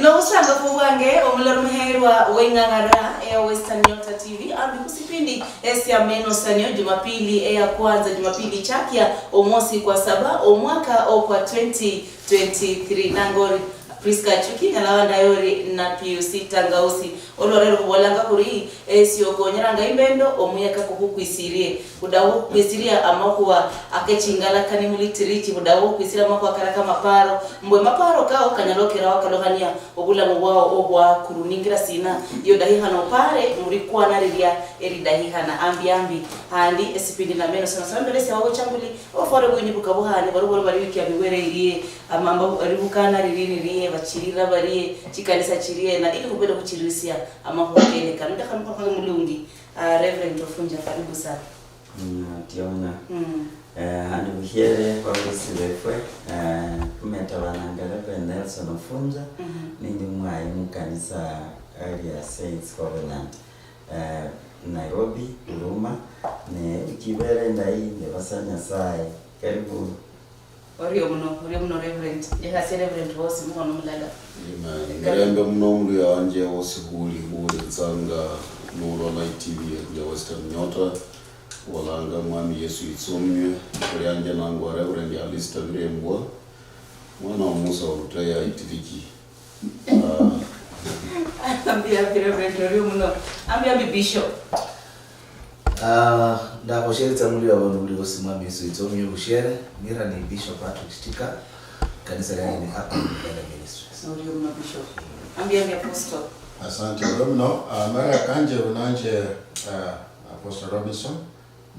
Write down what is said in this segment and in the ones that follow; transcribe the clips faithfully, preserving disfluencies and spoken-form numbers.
Nobusangafu bwange omulori muherwa weng'ang'ara eya Western Nyota T V, ambi khusipindi esia menosanio Jumapili eya kwanza, Jumapili chakia omwosi kwa saba omwaka okwa twenty twenty-three. Nangori Prisca Achuki, nyala wandayori na Pius Tangausi. Olwarero khubolanga khuri, esio konyeranga imbendo, omuyaka kukhukwisirie. Khudawo khukwisiria amakhuwa akechingalakani mulitirichi, khudawo khukwisiria amakhuwa kala kamaparo. Mbwe maparo kao kanyala okera wakalukhania obulamu bwao obwakuru. Ningira sina, iyo dahikhana opare, muri kwana riria eridahihana ambi ambi. Handi esipindi nameno sana sana mbere sia wago changuli, ofware bwinyi bukabuhane, baruboro bari wiki ya miwere irie, amamba ribukana riri ririe, bachirira barie, chikanisa chirie, na ili khubere khuchirisia amakhuwa kene kano. Ndakhamukhakha mulungi, ah, Reverend Ofunja, karibu sana. Mm, tiona. Mm. Eh, handi buhiere babusi befwe, eh, khumeta bananga Reverend Nelson Ofunja, mhm, nindi mwayi mukanisa eria Saints Covenant, eh, Nairobi, Huruma, ne wiki ibere ndayi, ndebasa Nyasaye. Karibu. Orio muno, orio muno Reverend. Yehasia Reverend bosi mukhono mulala. Amen. Mirembe muno omuluya wanje wosi khuli khuwuliritsanga nulola iTV ya Western Nyota. Khubolanga Mwami Yesu yitsominywe. Likhua lianje nangwa Reverend Alistair Birembwa, mwana wa Musa wa Buteya itiriki. Ah. Ambi, ambi, Reverend, orio muno. Ambi, ambi, Bishop. Ah, ndakhusheritsa muli abandu buli bosi Mwami Yesu yitsa omuye bushere. Mira ni Bishop Patrick Chitika, kanisa lianje ni Upper Uganda Ministries. Orio muno, Bishop. Ambi, ambi, Apostle. Asante. Orio muno, ah, mara kanje unanje, ah, Apostle Robinson.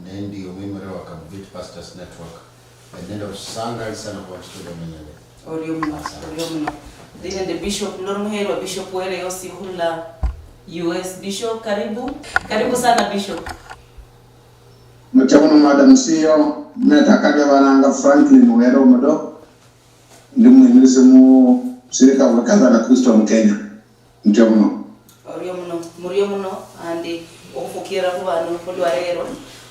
Nendi omwimire wa Kamuviti Pastors Network. Nende obusangali sana khwachitula omenyele. Orio muno, orio muno. Ndi nende Bishop, nolor muherwa Bishop were yosi khurula U S. Bishop, karibu. Karibu sana, Bishop. Mucha muno, Madam C E O, meta kabya bananga Franklin Were Omudo. Ndi mwimirizi mu shirika wa Kanisa la Kristo mu Kenya. Mucha muno. Orio muno, murio muno, andi okhufukira khu bandu khulwa lero.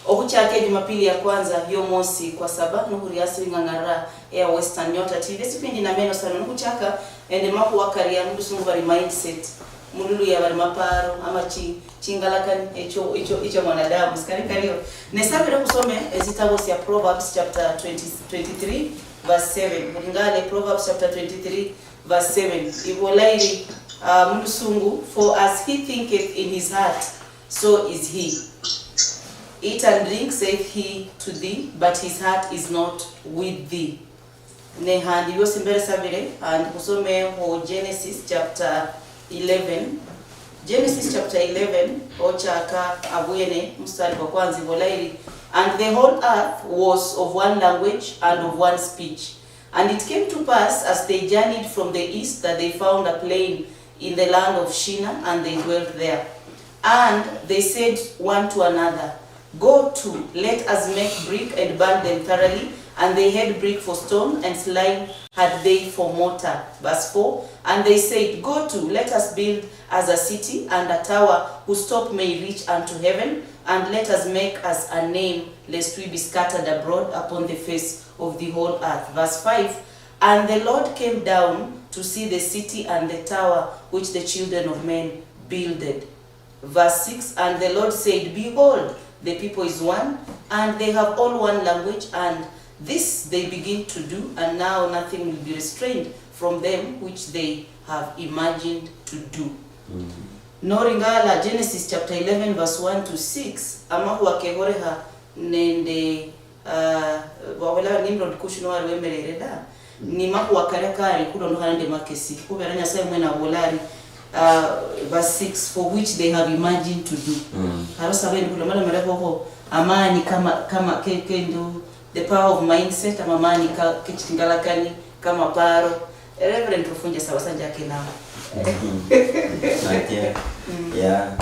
Okhuchaka Jumapili ya kwanza yomosi kwa saba, nukhuri asi wing'ang'arira eya Western Nyota T V. Esipindi nameno sana nokhuchaka nende makhuwa karia mulusungu bari mindset, mululuya bari maparo, ama chi-, chingalakani, echo, echo, echo mwanadamu, sikali kario. Nesabire khusome esitabo sia Proverbs chapter twenty, twenty-three, verse seven. Mulingale Proverbs chapter twenty-three, verse seven. Ibola iri, ah, mulusungu, "For as he thinketh in his heart, so is he. Eat and drink, saith he to thee, but his heart is not with thee." Ne handi biosi mbere sabire, handi khusomeho Genesis chapter eleven. Genesis chapter eleven, ochaka abwene, mstari kwa kwanza, ibola iri, "And the whole earth was of one language and of one speech. And it came to pass, as they journeyed from the east, that they found a plain in the land of Shinar, and they dwelt there. And they said one to another, 'Go to, let us make brick and burn them thoroughly.' And they had brick for stone, and slime had they for mortar." Verse four, "And they said, 'Go to, let us build us a city and a tower whose top may reach unto heaven, and let us make us a name, lest we be scattered abroad upon the face of the whole earth.'" Verse five, "And the Lord came down to see the city and the tower which the children of men builded." Verse six, "And the Lord said, 'Behold, the people is one, and they have all one language, and this they begin to do, and now nothing will be restrained from them which they have imagined to do." Mm. Noringala Genesis chapter eleven verse one to six, amakhuwa kekhorekha nende, ah, babola Nimrod Kush niwali wemerere da. Mm. Ni makhuwa karia kali khulondokhana nende makesi, khubera Nyasaye mwene abola ari, ah, verse six, "For which they have imagined to do." Mm. Haro sabe ni khulomalomerekhokho amani kama, kama ke, ke ndu, the power of mindset, ama amani ka, ke chingalakani, kamaparo. Reverend Rufunja, saba sanja kenao. Mhm. Natia. Mm. Ya,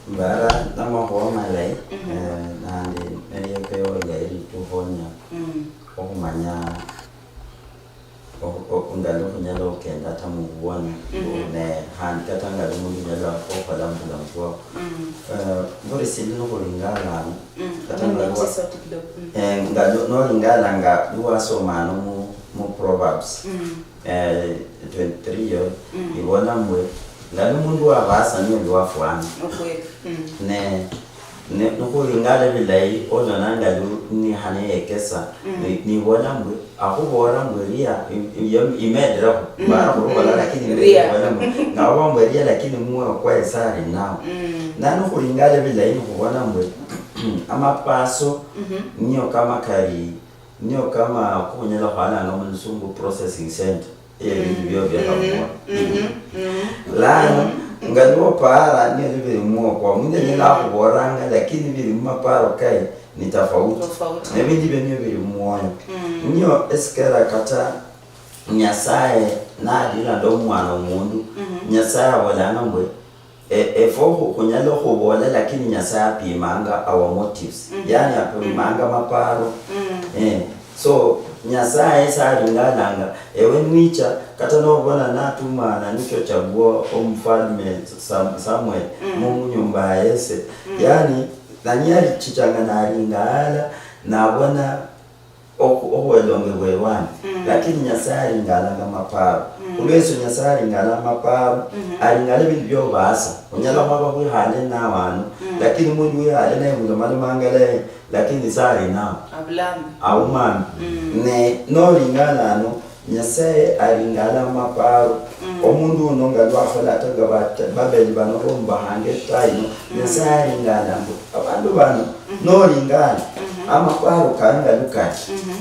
mbara namakhuwa malayi, mhm, eh, nandi neliyo kewo yali tuhonya, mm, okhumanya o-, o-, ngali okhunyala okenda ata mubwoni, mhm, ne khandi kata ngali omundu onyala okhola mubulamu bwao. Mhm. Eh, buli sindu nikhulingala, mm, kata ngali wa-, sauti kidogo. Mm. Eh, nga no-, nolingala nga niwasomana mu-, mu Proverbs, mm, eh, twenty-three yo, mm, ibola mbwe, ngali mundu wabasa niyo biwafwana. Okweli. Mm. Ne, ne, nikhuringale bilayi, olona ngali nihane yekesa, mm, ni-, nibola mbwe, akhubola mbwe ria, i-, i-, yo imediraho, mm, bara khurubola, mm, lakini ria. Ibola mbwe, ngabo mbwe ria, lakini mwoyo kwaye sali nao. Mm. Nanu khuringale bilayi nikhubona mbwe, amapaso, mhm, niyo kama kari, niyo kama khunyala khwalanga mu lusungu processing center, ye bindu bio biakhabona. Mhm, mhm. Lano, nga niopara, niyo bibiri muokwa, mundu anyala akhubolanga, lakini biri mumaparo kaye ni tofauti. Tofauti. Nebindi bio nio biri mumwoyo. Mm. Nio esikera kata Nyasaye nadila ndo omwana omundu, mhm, Nyasaye abolanga mbwe, E-, efwe khu-, khunyala okhubola, lakini Nyasaye apimanga our motives. Mhm. Yani apimanga, mhm, maparo. Mhm. Eh. So, Nyasaye salingalanga, ewe niwicha, kata nobona natuma nani chochagua omufalme Sam-, Samuel, mhm, mu, munyumba ya Yese. Mhm. Yani, nani yalichichanga nalingala, nabona okhu-, okhwelongebwa elwanyi. Mm. Lakini Nyasaye alingalanga amaparo. Mm. Khulwesyo Nyasaye alingala amaparo, mhm, alingala ebindu byobaasa. Onyala khwaba khwikhale nawe ano, mm, lakini mundu wikhale naye mulomalomanga laye, lakini sali nawe. Abulami. Aumami. Mm. Ne nolingala ano, Nyasaye alingala amaparo. Mm. Omundu uno nga lwakhola ata nga ba-, Babeli bano bombahanga etayi ino, mm, Nyasaye alingala mbu, abandu bano, mhm, nolingala, mhm, amaparo kawe nga lukali. Mhm.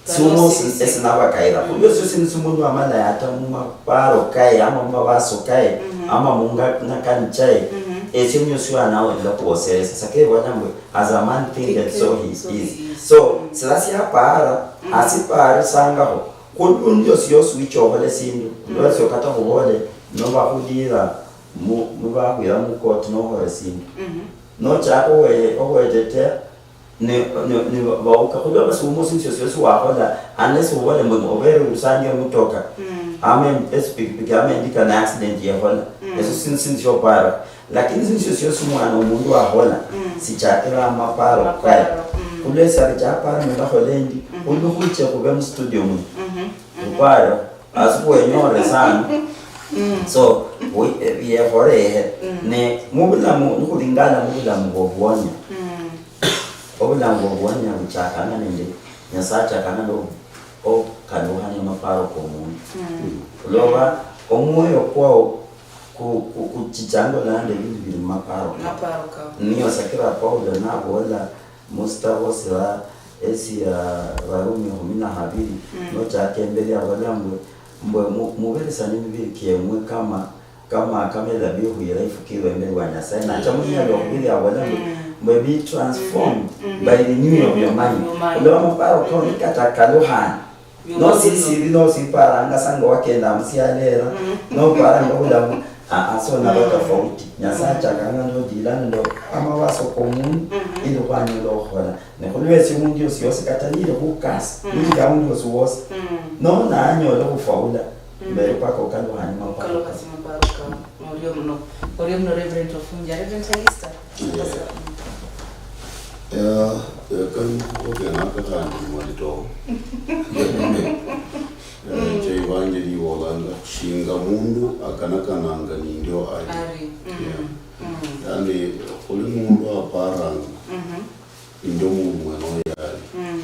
Siumo esinabakayira. Mhm. Khulwesyo sindu simundu amala yata mumaparo kaye, ama mumabaso kaye, mhm, ama mungakani chaye, mhm, esyo nio sio anawonyela khuwoseresa. Sakira ibola mbu, as a man thinketh, so he is. So, mm, sila siapara, mhm, asiparisangakho. Khulundu yosi yosi wicha okhola esindu, mhm, lwasio kata khubole, noba khulira mu, mubakhwira mukoti nokhola esindu. Mhm. Nochaka okhwe-, okhwetetea, ne, ne, ne ba-, bauka. Khulwa basi umo sindu siosi siosi wakhola, unless ubole mbu obere usange mutoka, mm, ama em-, esipikipiki, ama endika na accident yekhola. Mm. Esio sindu, sindu siopara. Lakini sindu sio siosi mwana omundu akhola, mm, sichakira amaparo kaye. Amaparo, mm. Khulwesi ari chapara nenda khole endi, mhm, khulwa khuche khube mu studio muno. Mhm, mhm. Khuparo, asi khwenyore sana. Mm. So, wi-, eh, yekholehe. Mm. Ne mubulamu, nikhulingana mubulamu bwobuonia. Mm. Obulamu bwobuonia buchakana nende, Nyasaye achakana no okalukhania amaparo komundu. Mm. Loba omwoyo kwao ku-, ku-, kuchichanga olanda ebindu bili mumaparo kao. Maparo kao. Niyo sakira Paulo nabola musitabo sia, esia Barumi kumi na habiri, mm, nochaka emberi abola mbwe, mbwe mu-, muberesanie emibiri kieng'we kama, kama, kama edhabihu ilaifu ikirwa imberi wa Nyasaye. Nacha munyalo, mm, okubiri abola mbwe, mm, mbwe be transformed, mm, mm, by renewing of your mind. Your mind. Olwa amaparo kao, mm, nikatakalukhana. Nosisiri, nosiparanga sa nga wakenda musialo era, mm, noparanga obulamu. Ah, ah, so naba, mm, tofauti. Nyasaye, mm, achakanga nodila nende amawaso komundu, mm, ili khwanyola okhola. Ne khulwesio omundu yosi yosi kata nili khukasi, mm, nili aundi wosi wosi, mm, nona anyola okhufaula, mm, mbere paka okalukhane maparo. Okalukhane maparo kao. Orio muno. Orio muno, Reverend Ofunja. Reverend Esther. Yeah. Ya, ya, kan-, okay, naka kandi mwalitoa. Eh, mm, cha Evanjeli ibolanga, shinga mundu akanakananga nindio ali. Ali. Mm. Yeah. Mm. Yani, khuli mundu aparanga, mhm, nindio mundu mwene oyo ali. Mm.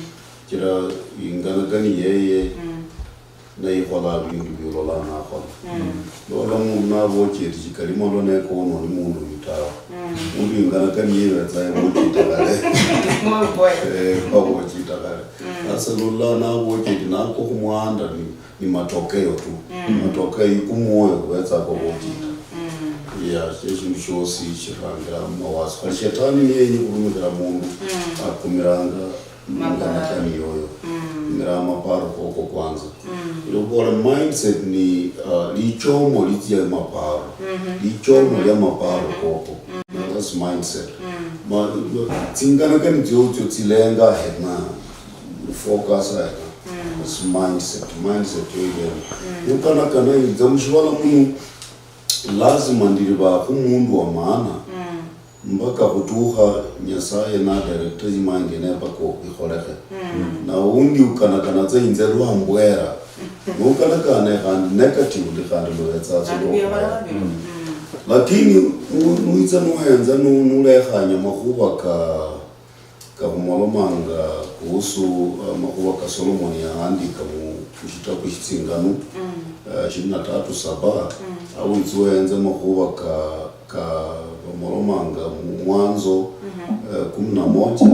Chira inganakani yeye, mm, neyikhola bindu biulola nakhola. Mm. Nola mundu nabocheti, shikali malwa nekono ni mundu uyu tawe. Mm. Mundu inganakani yebetsa ebocheta khale. Small boy. Eh, babocheta khale. Mm. Sasa lola nabocheti nako khumwanda ni, ni matokeo tu. Mm. Matokeo ikumwoyo kubetsa kobocheta. Mm. Yeah, eshindu shiosi shirangira mumawaso. Khali shetani niye yenyi khurumikhira mundu, mm, akumiranga Maparo. Inganakani yoyo. Mm. Mira amaparo koko kwanza. Mm. Ilobora mindset ni, uh, lichomo litsia maparo. Mhm. Lichomo, mhm, lia maparo, mhm, koko. Mhm. That's mindset. Mm. Ma, tsinganakani tsio, tsio tsilenga hena. Focus hena. Mm. That's mindset. Mindset yo ilema. Mm. Mukanakana inza mushivala muno, lazima ndiri ba khu mundu wa maana. Mm. mpaka khutukha Nyasaye nadirecta imanga ene mpaka ikholekhe. Na undi ukanakana tsa inze lwa mbwera, nukanakane khandi negatively khandi lubetsa tsa lwokhubera. Lakini nu- nuitsa nuhenza nu- nulekhanya makhuba ka kakhumolomanga kuhusu amakhuba ka Solomoni yahandika mu- mushitabu shitsinganu eh, ishirini na tatu saba, awitsa uhenza makhuba ka ka bamolomanga mu Mwanzo eh, kumi na moja,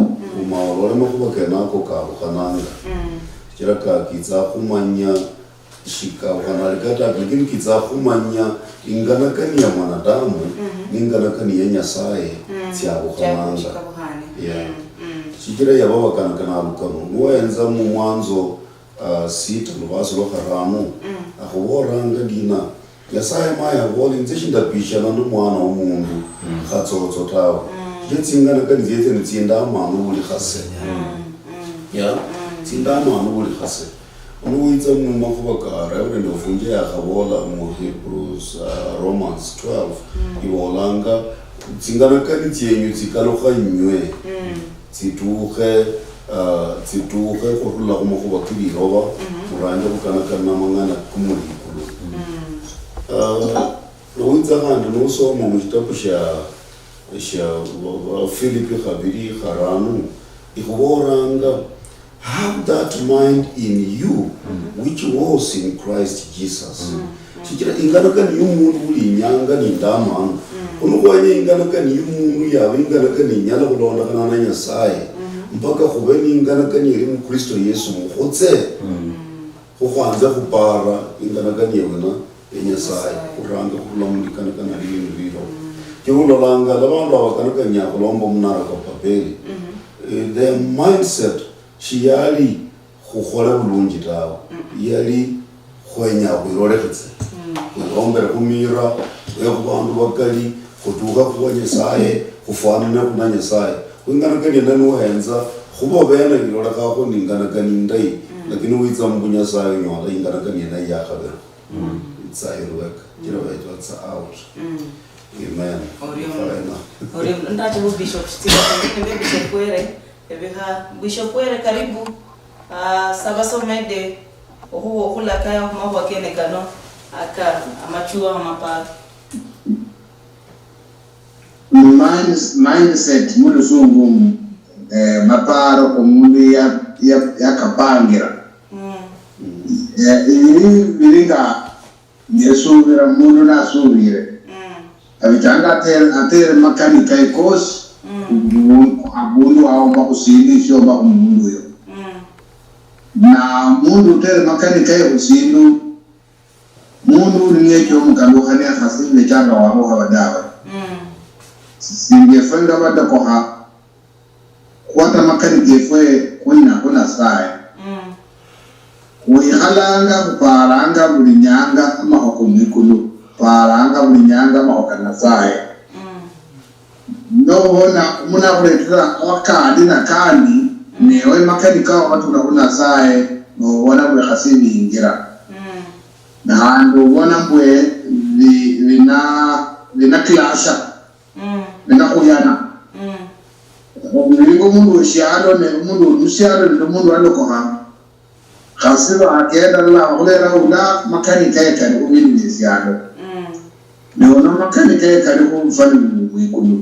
uma olole makhuba kenako kabukhananga. Shichira kakitsa khumanya shikaukhana likatatu, lakini kitsa khumanya inganakani ya mwanadamu ni inganakani ya Nyasaye tsiabukhananga. Yeah. Shichira yaba bakanakana alukano, nuwenza mu Mwanzo uh, sita lubasi lwa kharanu, akhubolanga ndina, Nyasaye maye abola, inze shindapishana ndi mwana womundu khatsotso tawe. Shichira tsinganakani tsietsie nitsindamanu buli khase. Yeah. Tsindamanu buli khase. Unu witsa mu makhuba ka Reverend Ofunje yakhabola mu Hebrews, uh, Romans twelve, ibolanga, tsinganakani tsienyu tsikalukha inywe, tsitukhe, uh, tsitukhe khurula khu makhuba kililoba, murange khukanakana na mang'ana kumuli ikulu. Uh, nuwitsa khandi nusoma mushitabu shia Esha ba- ba- Filipi khabiri kharanu ikhubolanga, have that mind in you which was in Christ Jesus. Shichira inganakani yumundu buli inyanga nindamanu. Khunu khwenya inganakani yumundu yaba inganakani inyala khulondokhana na Nyasaye, mpaka khube ni inganakani eri mu Kristo Yesu mukhutse. Khukhwanze khupara inganakani yewena ya Nyasaye, khurange khurula mulikanakana lilindi lilo. Chirulolanga labandu abakanakanya khulomba omunara kwa Babeli, eh, their mindset shiyali khukhole bulunji tawe, yali khwenya khwirolekhitse, khwirombere khumira, khwe khubandu bakali, khutukhe khuwa Nyasaye, khufwanane khuna Nyasaye. Khwinganakania nende nuhenza khubo bene bilolekhakhwo ni inganakani indayi, lakini witsa mubunyasaye onyola inganakani yeneyo yakhabira. Itsa ilubeka, chira bechwa tsa out. Amen. Orio. Faena. Orio, ndache hu Bishop Stephen, nende Bishop Were, ebiha, Bishop Were, karibu. Ah, saba somede, ohuwa okhulakaya ohumakhuwa kene kano, aka, amachuwa, amaparo. Minds- mindset mulusungu, eh, maparo omundu ya- ya- yakapangira. Eh, ibili bili nga ngesubira, mundu nasubire, abichanga atere, atere makani kaye kosi, abundu, abundu aomba khusindu isiomba khumundu uyo. Na mundu utere makani kaye khusindu, mundu uli niyecha omukalukhania khasi ibechanga wabo haba dawe. Singa efwe nga badokokha, khwata makani kefwe khwina khu Nasaye. Khwikhalanga khuparanga buli nyanga amakhuwa ko mwikulu, paranga buli nyanga amakhuwa ka Nasaye. Nobona omundu akhuletera akandi nakandi, newe makani kao katula khu Nasaye, nobona buli khasi bingira. Na khandi obona mbwe bi- bina- bina clasha, bina khuyana. Obulili bwo mundu weshialo ne mundu uli mushialo nende mundu walokokha, khasi bakenda lala khulera ula makani kaye kali khubindu bie shialo. Ne uno makani kaye kali khu bufalme bwe mwikulu.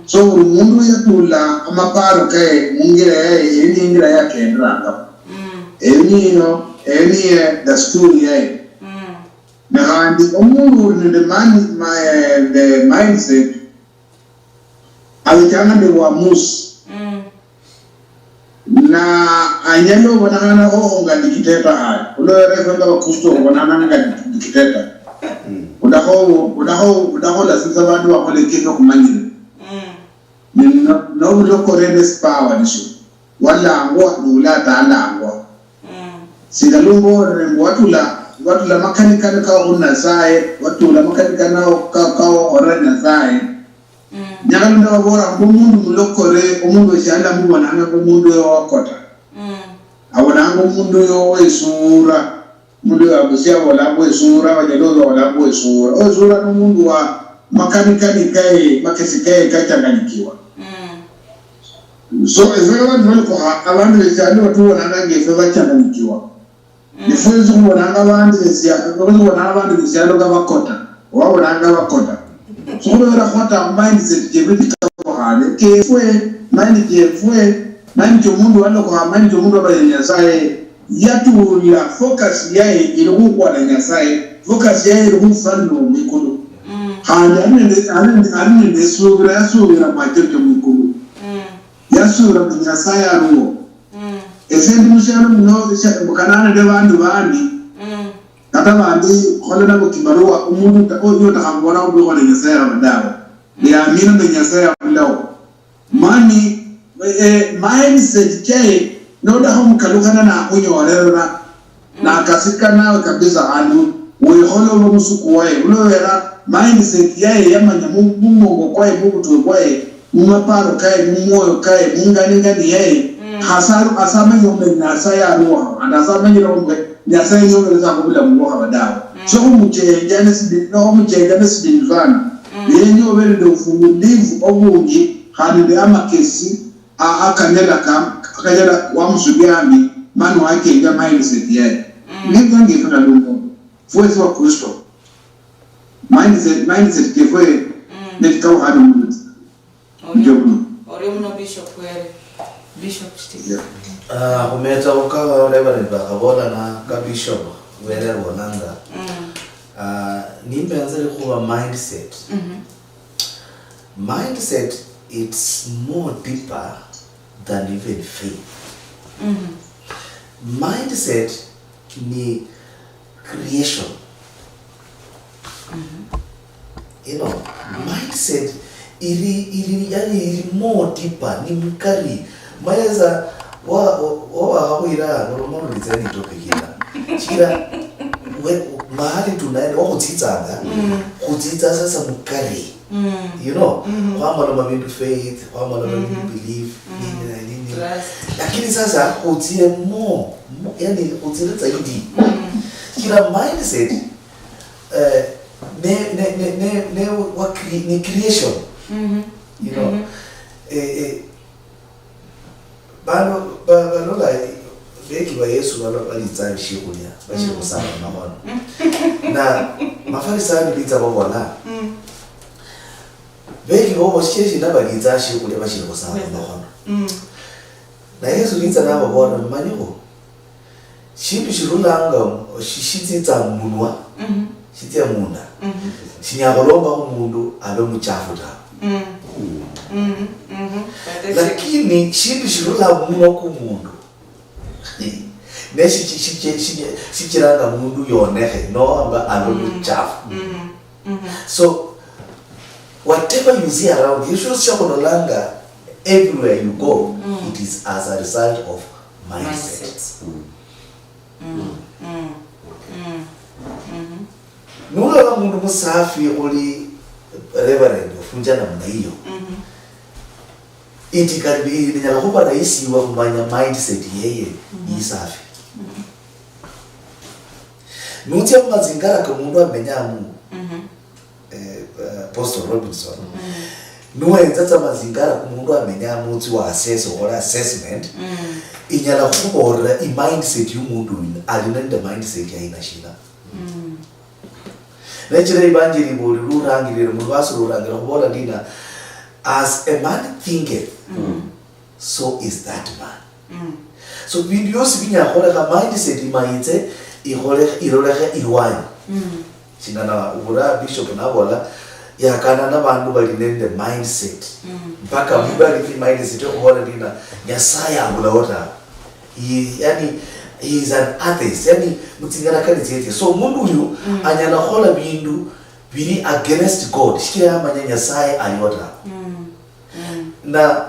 So buli mundu yatula amaparo kaye mungira yaye, eyo ni ingira yakenderanga. Eyo niyo, eyo niye dasturi yaye. Ne khandi omundu uli nende mani- ma- eh, the mindset, abechanga nende uamusi. Na anyala obonekhanakho nga dictator ayo. Khulwera efwe nga Bakristo obonekhananga nga dictator. Udakho- udakho- udakhola sinsa bandu bakhola ekindu okhumanyire. Ne no- nobulokore nesipawa nisho. Walangwa nula atalangwa. Singa lumboolere mbu watula, watula makanikani kao khu Nasaye, watula makanikani kao, kao khora Nasaye. Nyakha lunda wabola mbu omundu mulokore, omundu weshialo amubonanga mbu omundu oyo wakota. Abonanga omundu oyo wesura. Omundu oyo abusia abola mbu esura, banyala oyo abola mbu esura. Esura nomundu wa makanikani kaye, makesi kaye kachanganyikiwa. So efwe abandu balikoha, abandu besialo batubonanga nga efwe bachanganyikiwa. Nifwe sikhubonanga abandi besialo, sikhubonanga abandi besialo nga bakota, wabonanga bakota. Sikhubera khota mindset chefwe chikabukhane, kefwe, mind chefwe, mind chomundu walokha, mind chomundu wabaya Nyasaye, yatulila focus yaye ili khukwana Nyasaye, focus yaye ili khufalme wa mwikulu. Khandi ali nende, ali nende, ali nende esubira, yasubira mwacho cha mwikulu. Yasubira mu Nyasaye aliwo. Ese ndi musialo muno, ese mukana nende bandu bandi. Kata bandi khola nabo kibarua, umundu ta-, oyo otakhamubona khubikhola Nyasaye aba dawe. Yamina mbe Nyasaye abulaho. Mani, eh, mindset chaye, nodakha omukalukhana nakhunyolerera, nakasika nawe kabisa, khandi wikhola oba omusuku waye, khulobera mindset yaye yamanya mu, mumongo kwaye, mubutwe bwaye, mumaparo kaye, mumwoyo kaye, munganingani yaye, khasa, asamanya ombe Nyasaye aruwa, khandi asamanyire ombe Nyasaye nyoberesa khubulamu bwokhaba dawe. So khumuchenja nesidi-, no khumuchenja nesidinyu sana. Yenye obe nende obuvumilivu obungi, khandi nende amakesi, a-, akanyala ka-, akanyala wamusubiambi, mani wachenja mindset yaye. Nibyo ngefwe nalungu. Fwesi wa Kristo. Mindset, mindset kefwe, netikaukhana mundu. Ndio muno. Orio muno Bishop Were. Bishop Steve. Yeah. Ah, khumetsa khuka Reverend bakhabola na ka Bishop Were abolanga. Ah, nimbenzere khuba mindset. Mindset, it's more deeper than even faith. Mindset ni creation. You know, mindset iri, iri, yani iri more deeper, ni mukari. Mayeza wa, wa, wa, wa, wa, ira, normal reason topic ira. Chira, we, mahali tunaenda, wa kutsitsanga, kutsitsa sasa mukari. You know, khwamaloma bindu faith, khwamaloma bindu belief, nini na nini. Lakini sasa, kutsire more, mo-, yani, kutsire zaidi. Kira mindset, eh, ne, ne, ne, ne, ne wa cre-, ni creation. You know, eh, eh, Bano, ba-, balola, beki ba Yesu balo balitsa shiokhulia, bashiri khusaba amakhono. Na Mafarisayo nibitsa babola, beki bobo shichira shina balitsa shiokhulia bashiri khusaba amakhono? Na Yesu nitsa nababola, mumanyikho, shindu shirulanga, shi-, shitsitsa mumunwa, shitsia munda. Shinyala khulombakho mundu abe muchafu tawe. Lakini shindu shirula mumunwa kumundu, ne shichi-, shichi-, shichi-, shichiranga mundu yonekhe, nohamba abe muchafu. So, whatever you see around, eshindu shiokhulolanga everywhere you go, it is as a result of mindset. Nulola mundu musafi khuli Reverend ofunja namna hiyo, it can be, inyala khuba rahisi iwe khumanya mindset yeye isafi. Nutsia mumazingara ka mundu amenyamu, eh, eh, Apostle Robinson, nuwenza tsa mazingara ku mundu amenyamu, utsi wa assess, okhole assessment, inyala khuborera i mindset yu mundu uyu, ali nende mindset ya aina shina. Nechira Evanjeli iboli lurangirire, mulubasi lurangirire, khubola ndina, as a man thinketh, so is that man. So bindu biosi binyala khulekha mindset imayitse ikhole-, ilolekhe ilwanyi. Shingana ubura Bishop nabola, yakana nabandu bali nende mindset. Mpaka mundu ali ni mindset yokhubola ndina, Nyasaye abulaho tawe. He, yani, he is an atheist. Yani, mutsingana kali tsietie. So, mundu uyu anyala khola bindu bili against God. Shikira yamanya Nyasaye aliho tawe. Na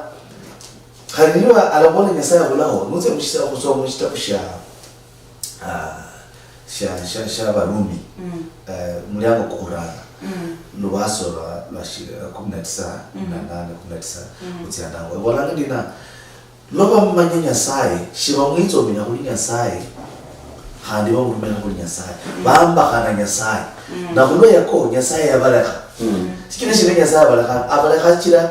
khali niba alabola Nyasaye abulaho, nutsia mushita-, khusoma mushitabu shia, ah, shia, shia, shia Barumi, eh, muliango kukhuranga, lubaso lwa, lwa shi-, kumi na tisa, kumi na nane, kumi na tisa, khutsiandanga. Ebolanga ndina, lwa bamumanya Nyasaye, shibamwitsomia khuli Nyasaye, khandi bamurumira khuli Nyasaye. Bambakhana Nyasaye. Na khulwa yako, Nyasaye yabalekha. Sikila shina Nyasaye abalekha, abalekha sikila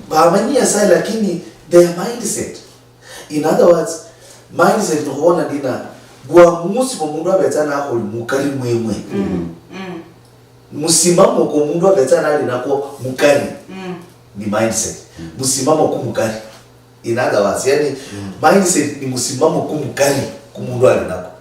bamanyi Nyasaye, lakini their mindset. In other words, mindset ni khubona ndina bwamusi bwa mundu abetsa nakholi mukari mwemwe. Mm. Mm. Musimamo kwa mundu abetsa nali nakwo mukari. Mm. Ni mindset. Mm. Musimamo ku mukari. In other words, yani, mm, mindset ni musimamo ku mukari ku mundu ali nako.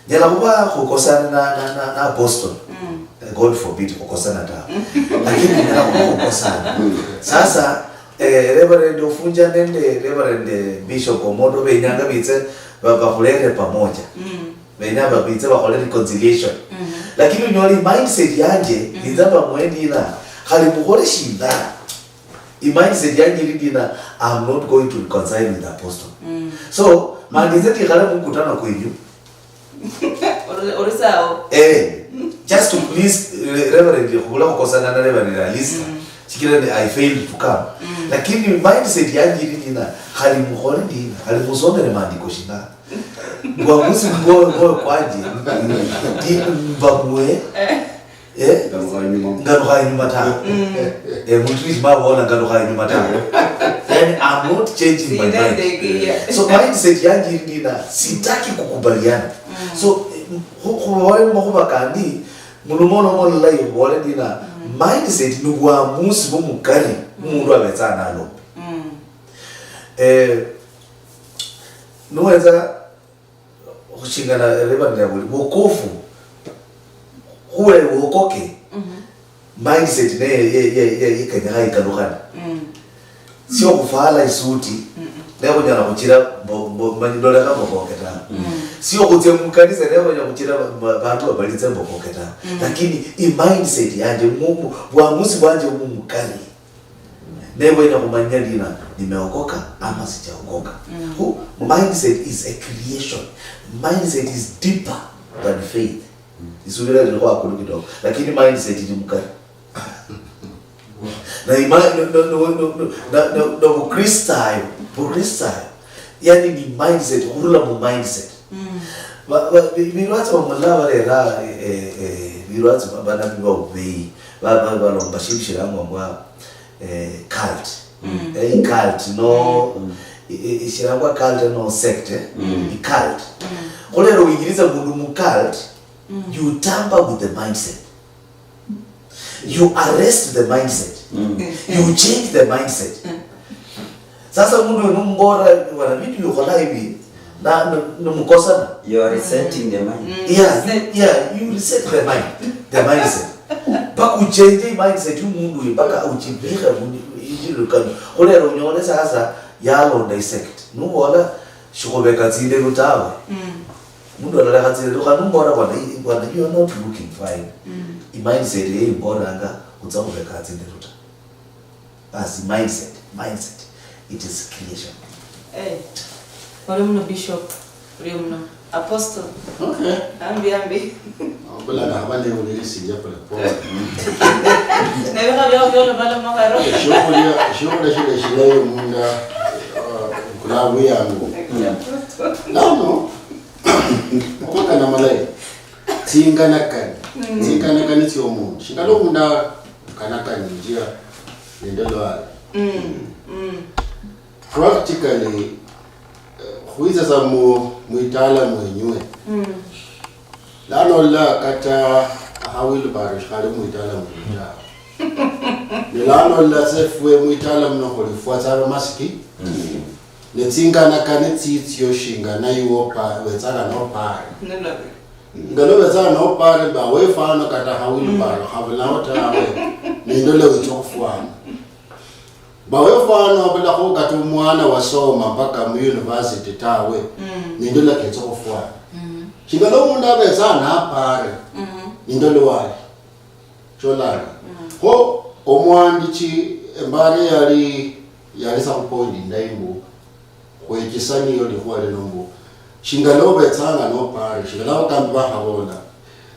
Nyala khuba khukosana na, na, na, na apostle. Mm. Eh, God forbid khukosana tawe. Mm. Lakini nyala khuba khukosana. Mm. Sasa, eh, Reverend Ofunja nende Reverend, eh, Bishop Omoto benyanga bitse ba-, bakhulere pamoja. Mm. Benya babitse bakhole reconciliation. Mm. Lakini unyoli mindset yanje, mm, inza bamwendina, khali mukhole shinda. I mindset yanje ili ndina, I'm not going to reconcile with the apostle. Mm. So, mandize tikhale mukutano kwenyu. Ori, ori sawa. Eh, just to please, eh, Reverend, khubula khukosana na Reverend Alisa. Mm. Sikila ni I failed to come. Mm. Lakini mindset yanje ili ndina, khali mukhole ndina, khali musomere maandiko shina. Bwamusi mbo, mbo kwanje, ndi mbamwe. Eh. Eh? Ngalukha inyuma. Ngalukha inyuma tawe. Mm. Eh, muntu wishima abola ngalukha inyuma tawe. Then I'm not changing my mind. Sindendeke, yeah. So mindset yanje ili ndina, sitaki kukubaliana. Mm. So, eh, khu-, khubole makhuba kandi, mulumono molayi khubole ndina, mm, mindset ni bwamusi bumukari, mm, mundu abetsa nalombe. Mm. Eh, nuwenza khushingana liba lia buli wokofu, khuwe wokoke. Mhm. Mindset ne ye, ye, ye, ye kenyekha ikalukhane. Mm. Sio khufala isuti, mm-mm, ne khunyala khuchira mbo-, mbo-, manyi ndolekha mbokoke ta. Mm. Sio khutsia mukanisa ne khunyala khuchira ba-, bandu babalitse mbokoke ta. Mm. Lakini i mindset yanje, mu-, mu-, bwamusi bwanje bumukali. Naye wenya khumanya lina, nimeokoka ama sijaokoka? Mm. Khu, mindset is a creation. Mindset is deeper than faith. Mm. Isubira lili khwakulu kidogo. Lakini mindset ili mukari. Na ima-, no, no, Bukristayo, Bukristayo. Yani ni mindset, khurula mu mindset. Mm. Ba, ba, bi-, bilwatsi bamala barera, eh, eh, bilwatsi ba-, banabi ba ubeyi. Ba, ba, balomba shindu shilangwa mbwa, eh, cult. Mm. Eh, i cult, no, mm, i, i, ishilangwa cult, no sect, eh? Mm. I cult. Mm. Khulero wingiriza mundu mu cult, mm, you tamper with the mindset. You arrest the mindset. Mm. You change the mindset. Mm. Sasa mundu uyu numbola, bwana, bindu bikhola hivi, na, na, numukosana. You are resetting the mind. Mm, yeah, reset. You, yeah, you reset the mind, the mindset. Mpaka uchenje mindset yumundu uyu, mpaka uchibikhe mu-, injilukani. Khulero unyole sasa yalonda isect. Nubola, shikhubeka tsinderu tawe. Mm. Mundu alolekha tsinderu, khandi nubola, bwana, i-, bwana, you are not looking fine. Mm. I mindset ye imbolanga, utsa khubeka tsinderu ta. Basi mindset, mindset, it is creation. Eh, orio muno Bishop, orio muno Apostle. Okay. Ambi, ambi. Ombula naba newulirisinja pole pole. Nebikha byao byolomaloma kharo. Eshiokhulia, eshiokhulia shila eshilayi omunda, uh, kula buyangu. Yeah. Lano, omakana malayi. Tsinganakani. Mm. Tsinganakani tsiomundu. Shingala omundu akanakani njia nende lwali. Mm. Mm. Practically, eh, khwitsa sa mu, mwitala mwenywe. Mm. Lano ola kata akhawilbaro shikhali mwitala mwenywe tawe. Ne lano ola sa efwe mwitala muno khulifwa tsa abamasiki. Mm. Ne tsinganakani tsitsio shingana iwe opa-, wetsanga nopare. Nilali. Nga lubetsanga nopare mba wefwana kata khawilbaro, mm, khabulao tawe, nindole witsa okhufwana. Mba wefwana obulakho kata omwana wasoma mpaka mu university tawe, mm, nindole ketsa okhufwana. Mm. Shingala omundu abetsanga napare, mm, nindole wali. Cholanga. Mm. Kho omwandichi embara yali, yali sa khupoint indayi mbu, khwechisanie likhuwa lino mbu, shingala obetsanga nopare, shingala abakambi bakhabola.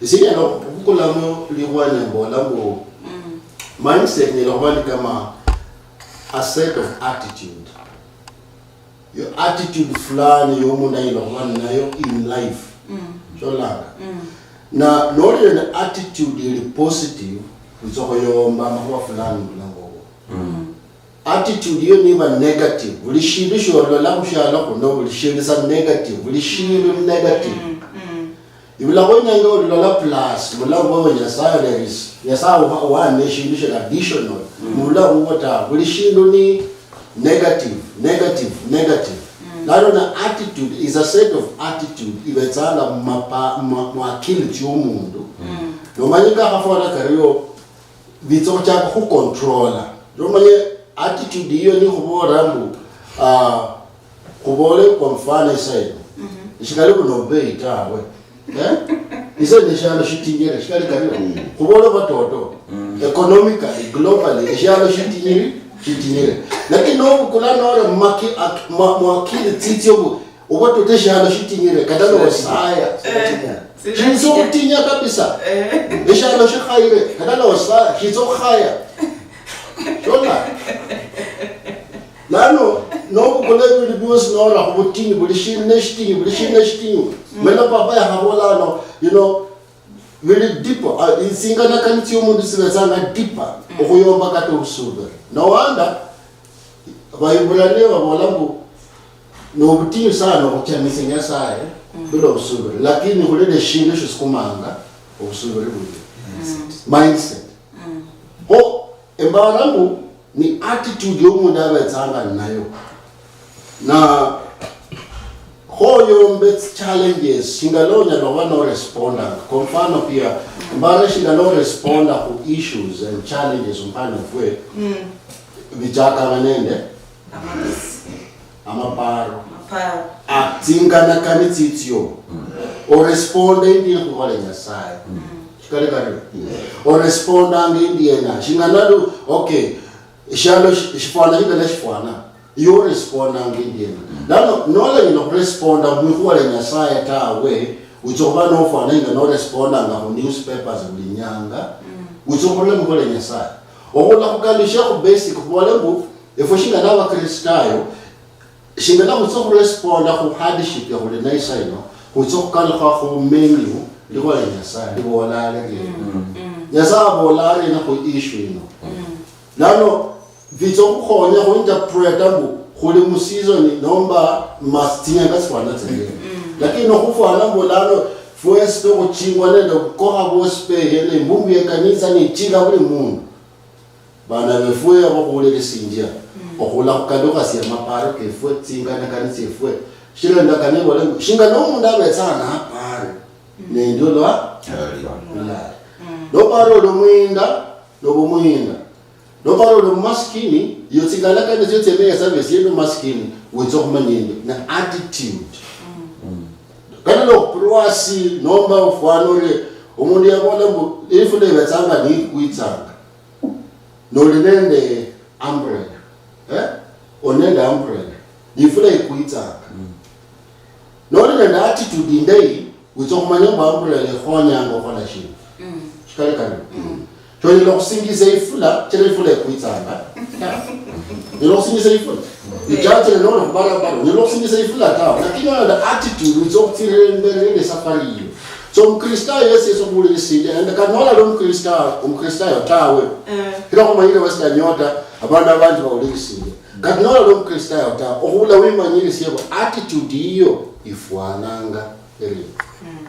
Isi nyala khubukulamo likhuwa nembola mbu, mm, mindset nyala khuba ni kama a set of attitude. Yo attitude fulani yomundu anyala khuba ninayo in life. Mm. Sholanga. Mm. Na noli nende attitude ili positive, Witsa okhuyomba amakhuwa fulani mulango wo. Attitude iyo niba negative, buli shindu shiolola khushialo khuno, buli shindu sa negative, buli shindu ni negative. Ibulakho inyanga olola plus mulango wa Nyasaye, there is Nyasaye uha-, uhaana eshindu shili additional mubulamu bwo ta. Buli shindu ni negative, negative, negative. Nalo na attitude is a set of attitude ibetsanga mumapa-, mwa, mwa akili tsiomundu. Nomanyi kakhafwana kario, bitsa khuchaka khucontrola. Nomanye attitude iyo nikhubola mbu, ah, khubole kwa mfano isa ino. Eshikali buno obubeyi tawe. Eh? Isa ino eshialo shitinyire, shikali kario. Khubole batoto. Economically, globally, eshialo shitinyire, shitinyire. Lakini nobukula nora mumaki-, ak-, mwa-, mwakili tsitsio mbu, oba tota eshialo shitinyire, kata nosaya. Shitsi okhutinya kabisa. Eshialo shikhayire, kata nosaya, shitsi okhukhaya. Shona. Lano, nobukula ebindu biosi nola khubutinyu, buli shindu neshitinyu, buli shindu neshitinyu. Mala papa yakhabola ano, you know, bili deeper, ah, tsinganakani tsiomundu tsibetsanga deeper, okhuyomba kata obusubiri. Nowanda, Abaibulania babola mbu, nobutinyu sana okhuchamisia Nyasaye bila obusubiri, lakini khuli neshindu shisukumanga obusubiri bulia. Mindset. Kho, embara mbu, ni attitude yomundu abetsanga ninayo. Na khoyombe tsi challenges, shingala onyala khuba norespondanga. Kwa mfano pia, mbara shingala oresponda khu issues and challenges mfano fwe, bichakanga nende amaparo. Amaparo. Ah, tsinganakani tsitsio. Oresponda indi khukhola Nyasaye. Shikali kario. Orespondanga indi yena. Shingana lu, okay. Eshialo shi-, shifwana shingana shifwana. Iwe orespondanga endiena? Lano, nolanyala okhuresponda mwikhuwa lia Nyasaye tawe, witsa okhuba nofwana inga norespondanga khu newspapers buli nyanga, witsa okhurula mwikhuwa lia Nyasaye. Okhula khukalushia khu basic, khubole mbu, efwe shinga nabakristayo, shingana khwitsa okhuresponda khu hardship ya khuli nayo isa ino, khwitsa okhukalukha khu menu, likhuwa lia Nyasaye, libola ari liena. Nyasaye abola ari ena khu issue ino. Lano, bitsa okhukhonya khuinterpreta mbu khuli museason nomba mas-, tsinyanga tsifwana tsirie. Lakini nokhufwana mbu lano fwesi tukhuchingwa nende obukokha bwosi pe, yene imbungu yekanisa niichinga buli mundu. Bana befwe abokhuwulirisinjia, okhula khukadukhasia amaparo kefwe, tsinganakani tsiefwe. Shichira endakano ibola mbu, shinga nomundu abetsa napare, nende olwa bulayi. Nopara oli omuyinda, noba omuyinda. Nokhola oli mumasikini, iyo tsingalakano tsio tsiemenya sa besiendo masikini, witsa okhumanya endi na attitude. Kata nokhupirwa asi, nomba ofwana orie, omundu yabola mbu, ifula ibetsanga niikwitsanga. Noli nende umbrella. Eh? Oli nende umbrella. Ifula ikwitsanga. Noli nende attitude indayi, witsa okhumanya mbu umbrella ikhonyanga okhola shindu. Shikali kano. Shonyala okhusingisa ifula, chira ifula ikwitsanga. Onyala okhusingisa ifula. Ichachire noli khubarabara, onyala okhusingisa ifula tawe. Lakini noli nende attitude, witsa okhutsirira imberi nende safari yiyo. So, omukristayo yesi yesi okhuwulirisinjia, nende kata nolali omukristayo, omukristayo tawe. Kila khumanyire Western Nyota, abandu abanji bawulirisinjia. Kata nolali omukristayo tawe, okhula wimanyirisia mbu attitude yiyo ifwananga. Eri,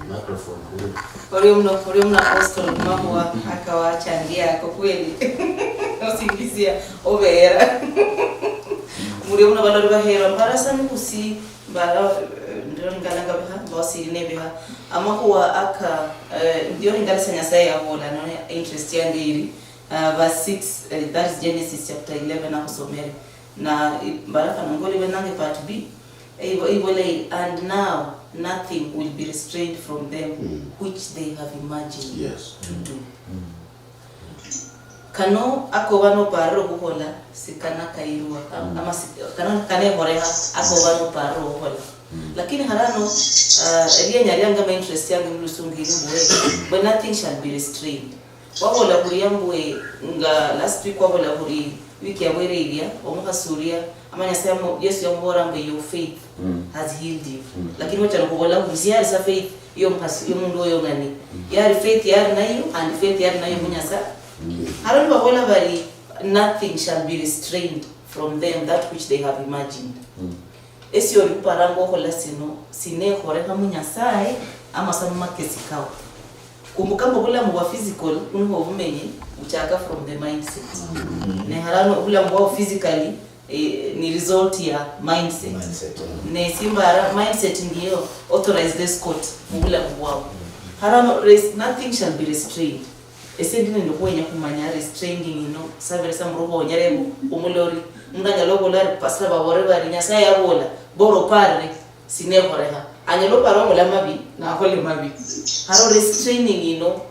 microphone, huruma. Orio muno, orio muno Apostle Mwamuwa, akawachangia ako kweli. Osingisia, obera. Murio muno balori bahera, mbara sa nukusi, mbara, eh, ndio ringana ngabiha, mbao siri nebiha. Amakhuwa aka, eh, ndio ringana sa Nyasaye yabola, none interest yange iri, ah, verse six, eh, that is Genesis chapter eleven, nakhusomere. Na, i-, mbara kano ngoli benange part B, Ibo-, ibola, "And now nothing will be restrained from them which they have imagined to do." Kano akoba noparire okhuhola, sikana kairwa, am-, ama si-, kana, kana ekhorekha, akoba noparire okhuhola. Lakini harano, ah, elienya liange ama interest yange mulusungu ili mbu, "But nothing shall be restrained." Wabola khuria mbwe, nga last week wabola khuri wiki yabwere ilia, omukhasi uria, ama Nyasaye yamu-, Yesu yamubola mbwe, "Your faith has healed you." Lakini wachana khubola khuri siyali sa faith yo mukhasi, yo mundu oyo ngani. Yali faith yali nayo, and faith yali nayo mu Nyasaye. Haro nibabola bari, "Nothing shall be restrained from them that which they have imagined." Esi oli khuparanga okhola sino, sinekhorekha mu Nyasaye, ama sa mu makesi kao? Kumbuka mbu obulamu bwa physical, buno obumenyi, buchaka from the mindset. Ne harano obulamu bwao physically, eh, ni result ya mindset. Mindset, mm. Ne simbara mindset ndiyo authorized escort mu bulamu bwao. Harano res-, nothing shall be restrained. Ese ndi nende khwenya khumanya restraining ino, sabere sa murukhu onyere mu-, khumulori. Mundu anyala obola ari, "Pastor babore bari, Nyasaye yabola, bora oparire, sinekhorekha." Anyala opara obola mabi, nakhole mabi. Haro restraining ino,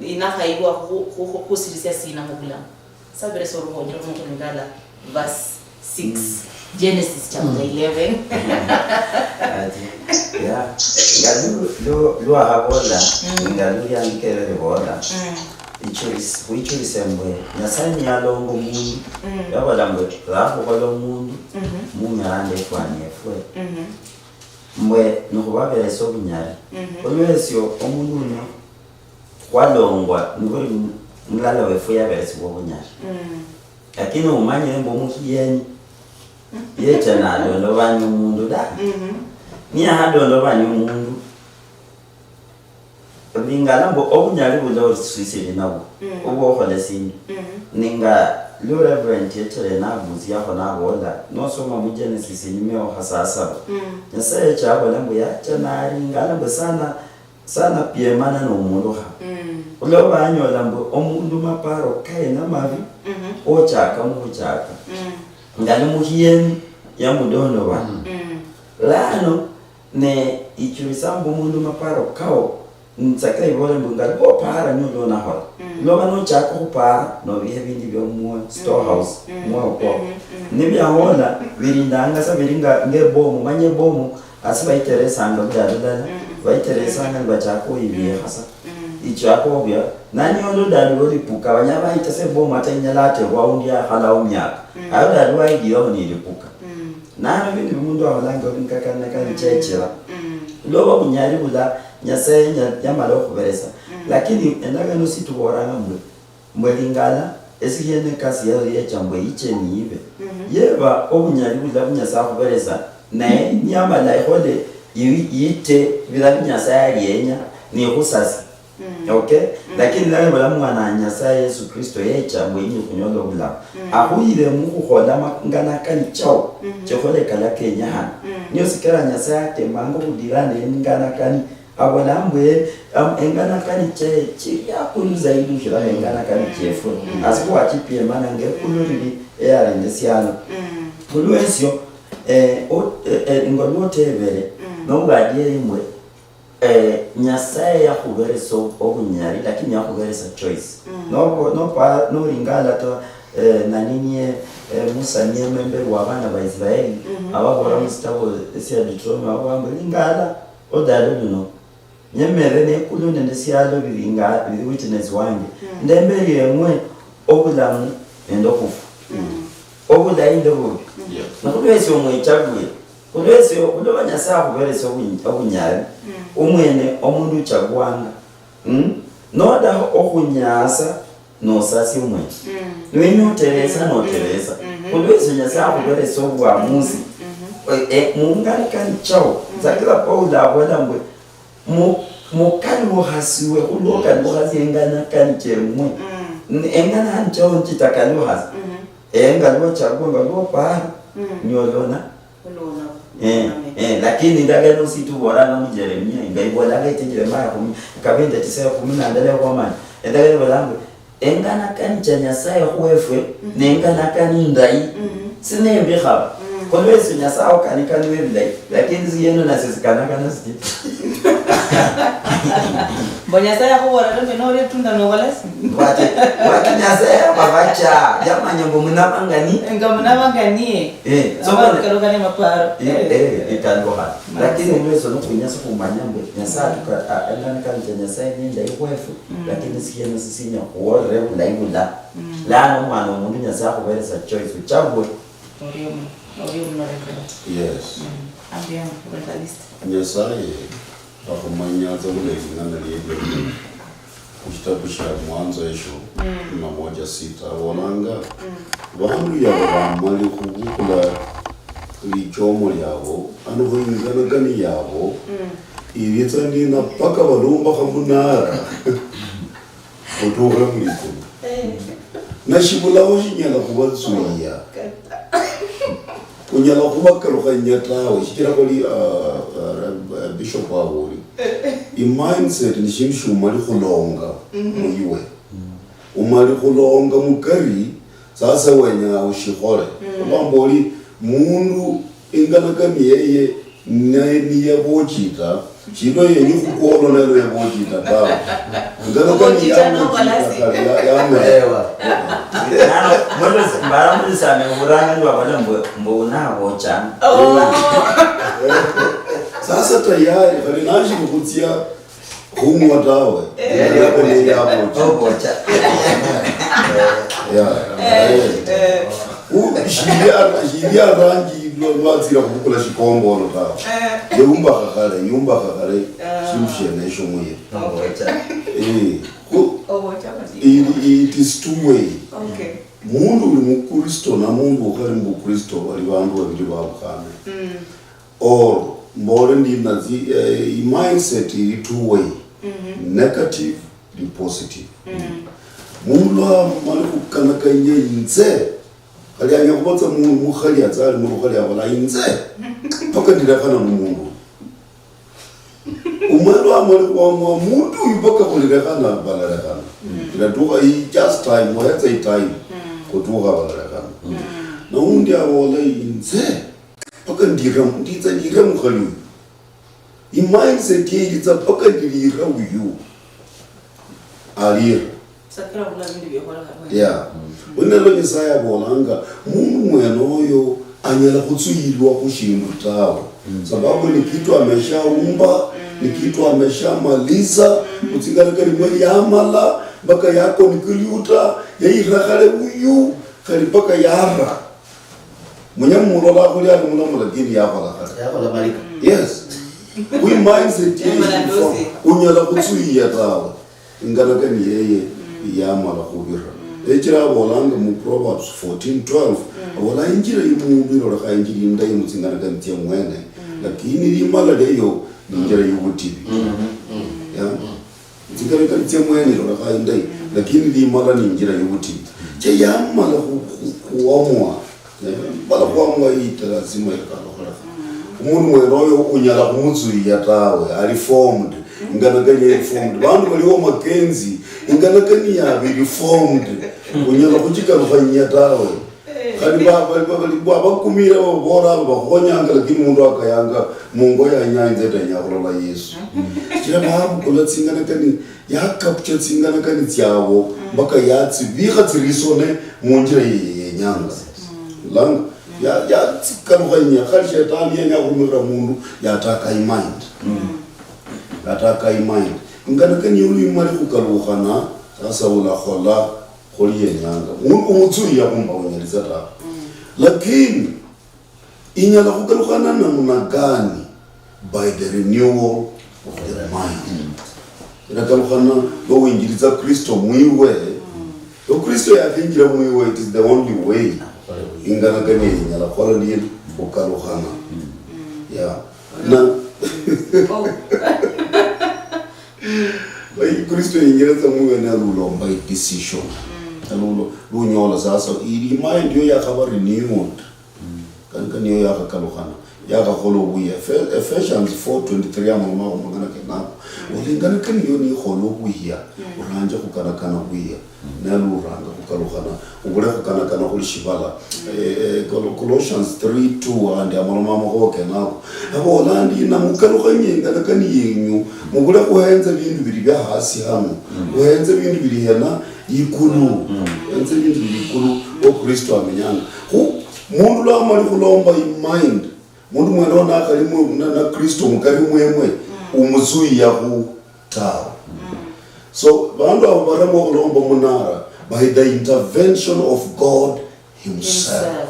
inakhayibwa khu-, khu-, khu-, khusirisia sina mu bulamu? Sabere sa orukhu onyere khumukhu Lingala verse six. Mm. Genesis chapter eleven. Ati, ya, nga lu-, lu-, lwakhabola, nga luliandikere libola, ichulis-, wichulise mbwe, Nyasaye niyalonga omundu, yabola mbwe, "Lakhukhola omundu, mume ande efwani efwe." Mbwe, nikhubaberesa obunyali. Olwesio, omundu uno, khwalongwa, nibuli mu-, mulala wefu yaberesibwa obunyali. Lakini umanyire mbu omukhiyeni yecha nadondobanya omundu da. Niyakhadondobanya omundu, lingala mbu obunyali bula osusili nabwo, obwokhola esindu. Ninga lu Reverend yechele nabusiakho nabola, nosoma mu Genesis inyuma yokho saa saba, Nyasaye yecha abola mbu yacha nalingala mbu sana sana piemana nomundu kha. Olwa banyola mbu omundu maparo kaye namabi, ochaka mukhuchaka. Nga ni mukhiyeni yamudondobana. Lano ne ichulisa mbu omundu maparo kao, nsaka ibole mbu nga lwopara nolwo nakhola. Lwoba nochaka okhupara, nobiha ebindi biomuwe, storehouse, muwe okwo. Nibiahola, birindanga sa biri nga, nga ebomu, manye ebomu, Asi bayiteresanga buli alulala, bayiteresanga nibachaka oyibiikha sa. Ichaka obia, nanyola odali olipuka, banyala bayita sa ebomu ata inyala atebwa aundi yakhalao miaka. Ayo dali wayidireho nilipuka. Nano bindu bi mundu akholanga oli nikakana kali chechira. Loba bunyali bula, Nyasaye nya-, yamala okhuberesa. Lakini endagano situbolanga mbwe, Mbwe lingala, esikhene ekasi yayo yecha mbwe yiche niyibe. Yeba obunyali bula bu Nyasaye akhuberesa, naye niyamala ekhole yi-, yite bila bi Nyasaye ali yenya, nikhusasa. Okay? Lakini nalebula mwana wa Nyasaye Yesu Kristo yecha mbwe inyi khunyola obulamu. Akhuyire mukhukhola ma-, ngana kani chao, chekholekala kenyakhana. Niyo sikira Nyasaye atemanga okhudira nende ngana kani, Abola mbwe, am-, enganakani chaye chili akulu zaidi khushiraho enganakani chefwe. Asi khwachipiemana ngekulu lili eyarende sialo. Khulwesio, eh, o-, eh, eh, ngolwa otebere, nobwadieri mbwe, eh, Nyasaye yakhuberesa ob-, obunyali, lakini yakhuberesa choice. Nobo-, nopa-, noringala ta, eh, naninie, eh, Musa niye memberi wa abana ba Israeli, ababora musitabo esia Deuteronomy, ababora mbwe, ringala, Odalo luno, nyemere nekulu nende sialo bilinga bili witness wange. Ndemberi eng'we obulamu nende okhufwa. Obulayi nende obubi. Nakhulwesio omwechagule. Khulwesio, khuloba Nyasaye akhuberese obunyi-, obunyali, omwene omundu uchagwanga. Mm? Nodaha okhunyaasa, nosasia omwene. Niwenya oteresa, noteresa. Khulwesio Nyasaye akhuberesa obwamusi. E, e, munganikani chao. Sakira Paulo abola mbwe, mu-, mukalukhasiwe khulwokalukhasi enganakani cheng'we. N-, enganakani chao nchitakalukhasi. Enga lwochagwa, nga lwopara, nyolona. Eh, eh, lakini indagano situbolanga mu Jeremia, nga ibolanga ite Jeremia kumi, kabinda tisa ya kumi na ndala ya khwamanya. Indagano ibolanga, enganakani cha Nyasaye khwefwe, nenganakani ndayi, sinembikhaba. Khulwesio Nyasaye okanikaniwe ebilayi, lakini siyeno nasyo sikanakana siti. Mbo Nyasaye akhubola, "Tombe nori etunda nobola si?" Bwati, bwati Nyasaye amabacha, yamanya mbu munabangani. Nga munabanganie. Eh, so abakalukania maparo. Eh, eh, ikalukha. Lakini lweso nokhuinyasa khumanya mbu Nyasaye atuka-, a-, enganikani cha Nyasaye nindayi khwefu, lakini sieno sisinya khuwolere bulayi bula. Lano omwana womundu Nyasaye akhuberesa choice, uchague. Orio muno, orio muno, Reverend. Yes. Ambiano, Evangelist. Nyasaye akhumanyatsa bulayi ling'ana liebio. Khushitabu shia Mwanzo esho, mm, namba Sita abolanga, bandu yabo bamali khubukula lichomo liabo, ano kho inganakani yabo, ilitsa ndina paka balumbakha munara, khutukhe mulikulu. Na shibulaho shinyala khubatsuya. Unyala khubakalukhanya tawe, shichira khuli, ah, ah, Bishop aboli. I mindset ni shindu shumali khulonga muiwe. Umali khulonga mukari, sasa wenya ushikhole. Olwamba oli mundu inganakani yeye ne-, niyabochita, shilo yenyu khukwolo nelo yabochita tawe. Inganakani yabochita kali ya-, yamera. Ewa. Nano, mbaramulisane oburanga nibabola mbu, mbu unabochanga. Sasa tayari, khali nashili khutsia khung'wa tawe. Inganakani yabochita. Obocha. Yeah. Eh, eh. U-, shilia, shilia rangi lwa-, lwatsira khubukula shikombolo tawe. Yeumbakha khale, yumbakha khale, shindu shienesho muye. Obocha. Eh, khu-, it, it is two way. Okay. Mundu uli mukristo na mundu ukhali mukristo bali bandu babili babukhane. Or mbole ndi natsi, eh, i mindset ili two way. Negative ni positive. Mundu amali khukanakanya inze, khali anyala khubatsa mu-, mukhali atsa ali murukhali abola inze, paka ndirekhana nu mundu. Umwene wamali wamwa mundu uyu paka khulirekhana, balarekhana. Ilatukha i just time, wayatsa i time, khutukha balarekhana. Na undi abola inze, paka ndira, nditsa ndira mukhali uyu. I mindset ye ilitsa paka ndilira uyu. Alira. Sakira bula bindu byokhole khabwe. Yeah. Unelo Nyasaye abolanga, mundu mwene oyo anyala khutsuyilwa khu shindu tawe. Sababu ni kitu ameshaumba, ni kitu ameshamaliza, kutsingalikali mwe yamala, mpaka yakonkuluta, yayira khale uyu, khali mpaka yara. Munyala mulola khuli ali mulomo lakini yakhola khale. Yakhola malika. Yes. Kwi mindset ye unyala khutsuyiya tawe. Inganakani yeye yamala khubira. Echira abolanga mu Proverbs fourteen twelve, abola injira yomundu ilolekha injira indayi mutsinganakani tsie mwene, lakini limala liayo ni injira yobutibi. Yeah. Tsingalikali tsia mwene ilolekha indayi, lakini limala ni injira yobutibi. Che yamala khu-, khu-, khuamua, eh, mala khuamua ita lazima ikalukholekha. Umundu mwene oyo unyala khumutsuia tawe, ali formed. Inganakani ya formed. Bandu baliwo makenzi, inganakani yabo ili formed. Unyala khuchikalukhanyia tawe. Khandi ba-, ba-, ba-, bali-, ba-, bakumire babola abo bakhonyanga, lakini mundu akayanga mungo yanya inze ndenya khulola Yesu. Sichira babukula tsinganakani, yakapcha tsinganakani tsiabo, mpaka yatsibikha tsirisone munjira ye-, ye-, yenyanga. Langa, ya-, yatsikalukhanya, khali shetani yenya khurumirira mundu, yataka i mind. Yataka i mind. Inganakani yulu imali khukalukhana, sasa ulakhola khuli yenyanga. Mu-, umutsuya khumba unyaliza ta. Lakini inyala khukalukhana namna gani? By the renewal of the mind. Irakalukhana lwo winjiliza Kristo mwiwe. Lwo Kristo yakhinjira mwiwe, it is the only way. Inganakani inyala khukhola nini? Khukalukhana. Yeah. Na Kristo yinjira tsa mwiwe nalulomba i decision. Nalulo-, lunyola sasa ili mind yo yakhaba renewed. Kani, kani yo yakhakalukhana, yakhakhola obuya. Efe-, Ephesians four twenty-three amaloma akhumangana kenako. Olingana kani yo nikhola obuya, uranje khukanakana buya. Naluranga khukalukhana, ubule khukanakana khuli shibala. Eh, eh, Col-, Colossians three two, andi amaloma amakhuwa kenako. Abola ndi, namukalukhanye inganakani yenyu, mubule khuhenza bindu bili bya hasi hano. Khuhenza bindu bili hena? Ikulu. Khuhenza bindu bili ikulu, wo Kristo amenyanga. Khu, mundu lwamali khulomba i mind, mundu mwene oyo nakhali mu-, na, na Kristo mukari mwemwe, umutsuiyakhu tawe. So, bandu abo baremwa okhulomba munara by the intervention of God himself.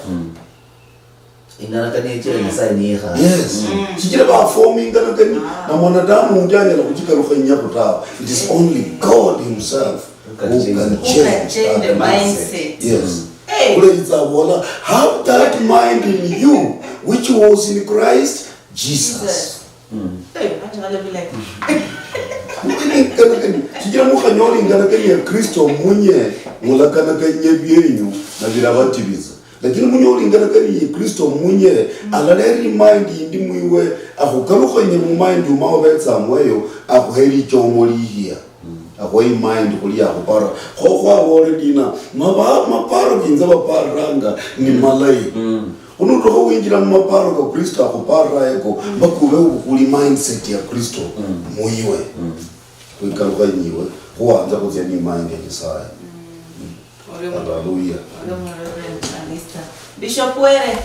Inganakani yechira Nyasaye niyikha. Yes. Shichira baforma inganakani, na mwanadamu undi anyala khuchikalukhanyakhu tawe. It is only God himself. Who can change the mindset? Yes. Hey. Kule itsabola, have that mind in you which was in Christ Jesus. Hey, manje ngale vile. Sichira mukhanyola ingalakani ya Kristo munye, mulakanakanye byenyu na birabatibiza. Lakini munyola ingalakani ya Kristo munye, alala eri mind yindi mwiwe, akhukalukhanye mu mind uma obetsa mweyo, akhuheri chomo lihia. Akhuhe imaindi khuli yakhupara. Kho khwaboole dina, maba-, maparo kinza baparanga ni malayi. Khuno utukha winjira mu maparo ka Kristo akhuparira yeko, mpaka ube ubukhuli mindset ya Kristo muiwe. Khwikalukha inyiwe, khuwanza khutsia ni imaindi ya Nyasaye. Haleluya. Bishop Were.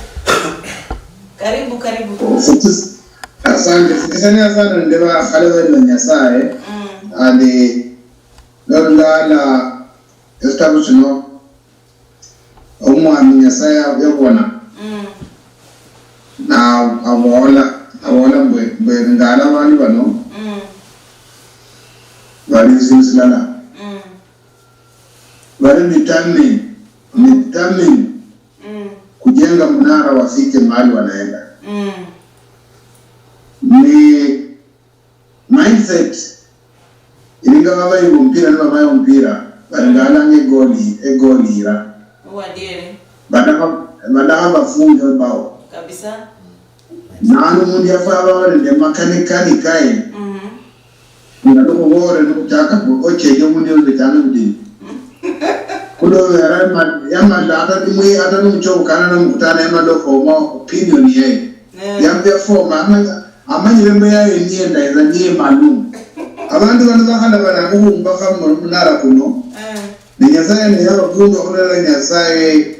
Karibu, karibu. Asante. Sikisania sana nende bakhale bali ba Nyasaye. Andi nolulala esitabu sino, Omwami Nyasaye yabona, na aboola, aboola mbwe, mbwe ngala abandu bano bali esindu silala. Bali determined, determined kujenga mnara wafike mahali wanaenda. Ni mindset ilinga babayi bompira, nibabayi bompira balingalanga egoli, egoli ira. Uwadiere. Badakha, badakha bafunge bao. Kabisa. Nanu mundu yafwa abawo nende makanikani kaye. Nga nikhuboore nikhuchaka mbu ocheje omundu yosi changa budini. Khulobera yamala ata nimwi-, ata nimuchobukana nomukutano yamala okhoma opinion yaye. Yambia form, amanya-, amanyire mbu yaye niye ndaira, niye maalum. Abandu bano bakhala baranga okhumbakha mu munara kuno. Ne Nyasaye niye abakundu khulera Nyasaye.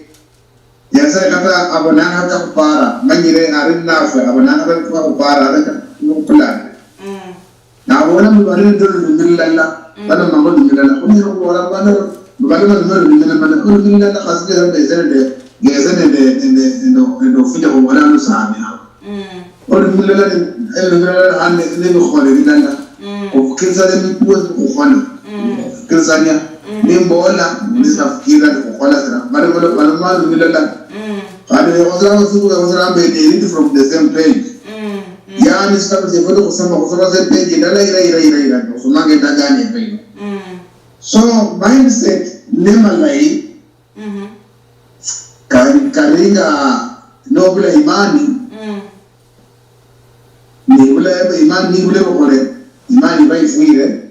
Nyasaye kata abonanga kakhupara, manyire ari nafwe, abonanga kakhupara, ari kakhupulana. Nabona mbu bali nende olulimi lulala, balomanga olulimi lulala. Khunyala khubola mbu bano, mbu bano balomanga olulimi lulala, mana olulimi lulala khasi gesa nende, gesa nende, nende, nende, nende ofuja khubola ano sami awo. Olulimi lulala ni, olulimi lulala khandi nebikhole bilala. Khufukirisana emikuwa khukhole. Khufukirisania. Nimbola, nisafukira, nikhukhola sina. Bali, bali, balomanga olulimi lulala. Khandi nekhosera abazungu, nekhosera mbu they read from the same page. Yani, sitabu siefwe nikhusoma, khusoma sa page ndala ira, ira, ira, ira, khusomanga endagaano efe ino. So, mindset nemalayi, kali, kalinga nobula imani, nibula imani, nibula ebukhole, imani iba ifwire.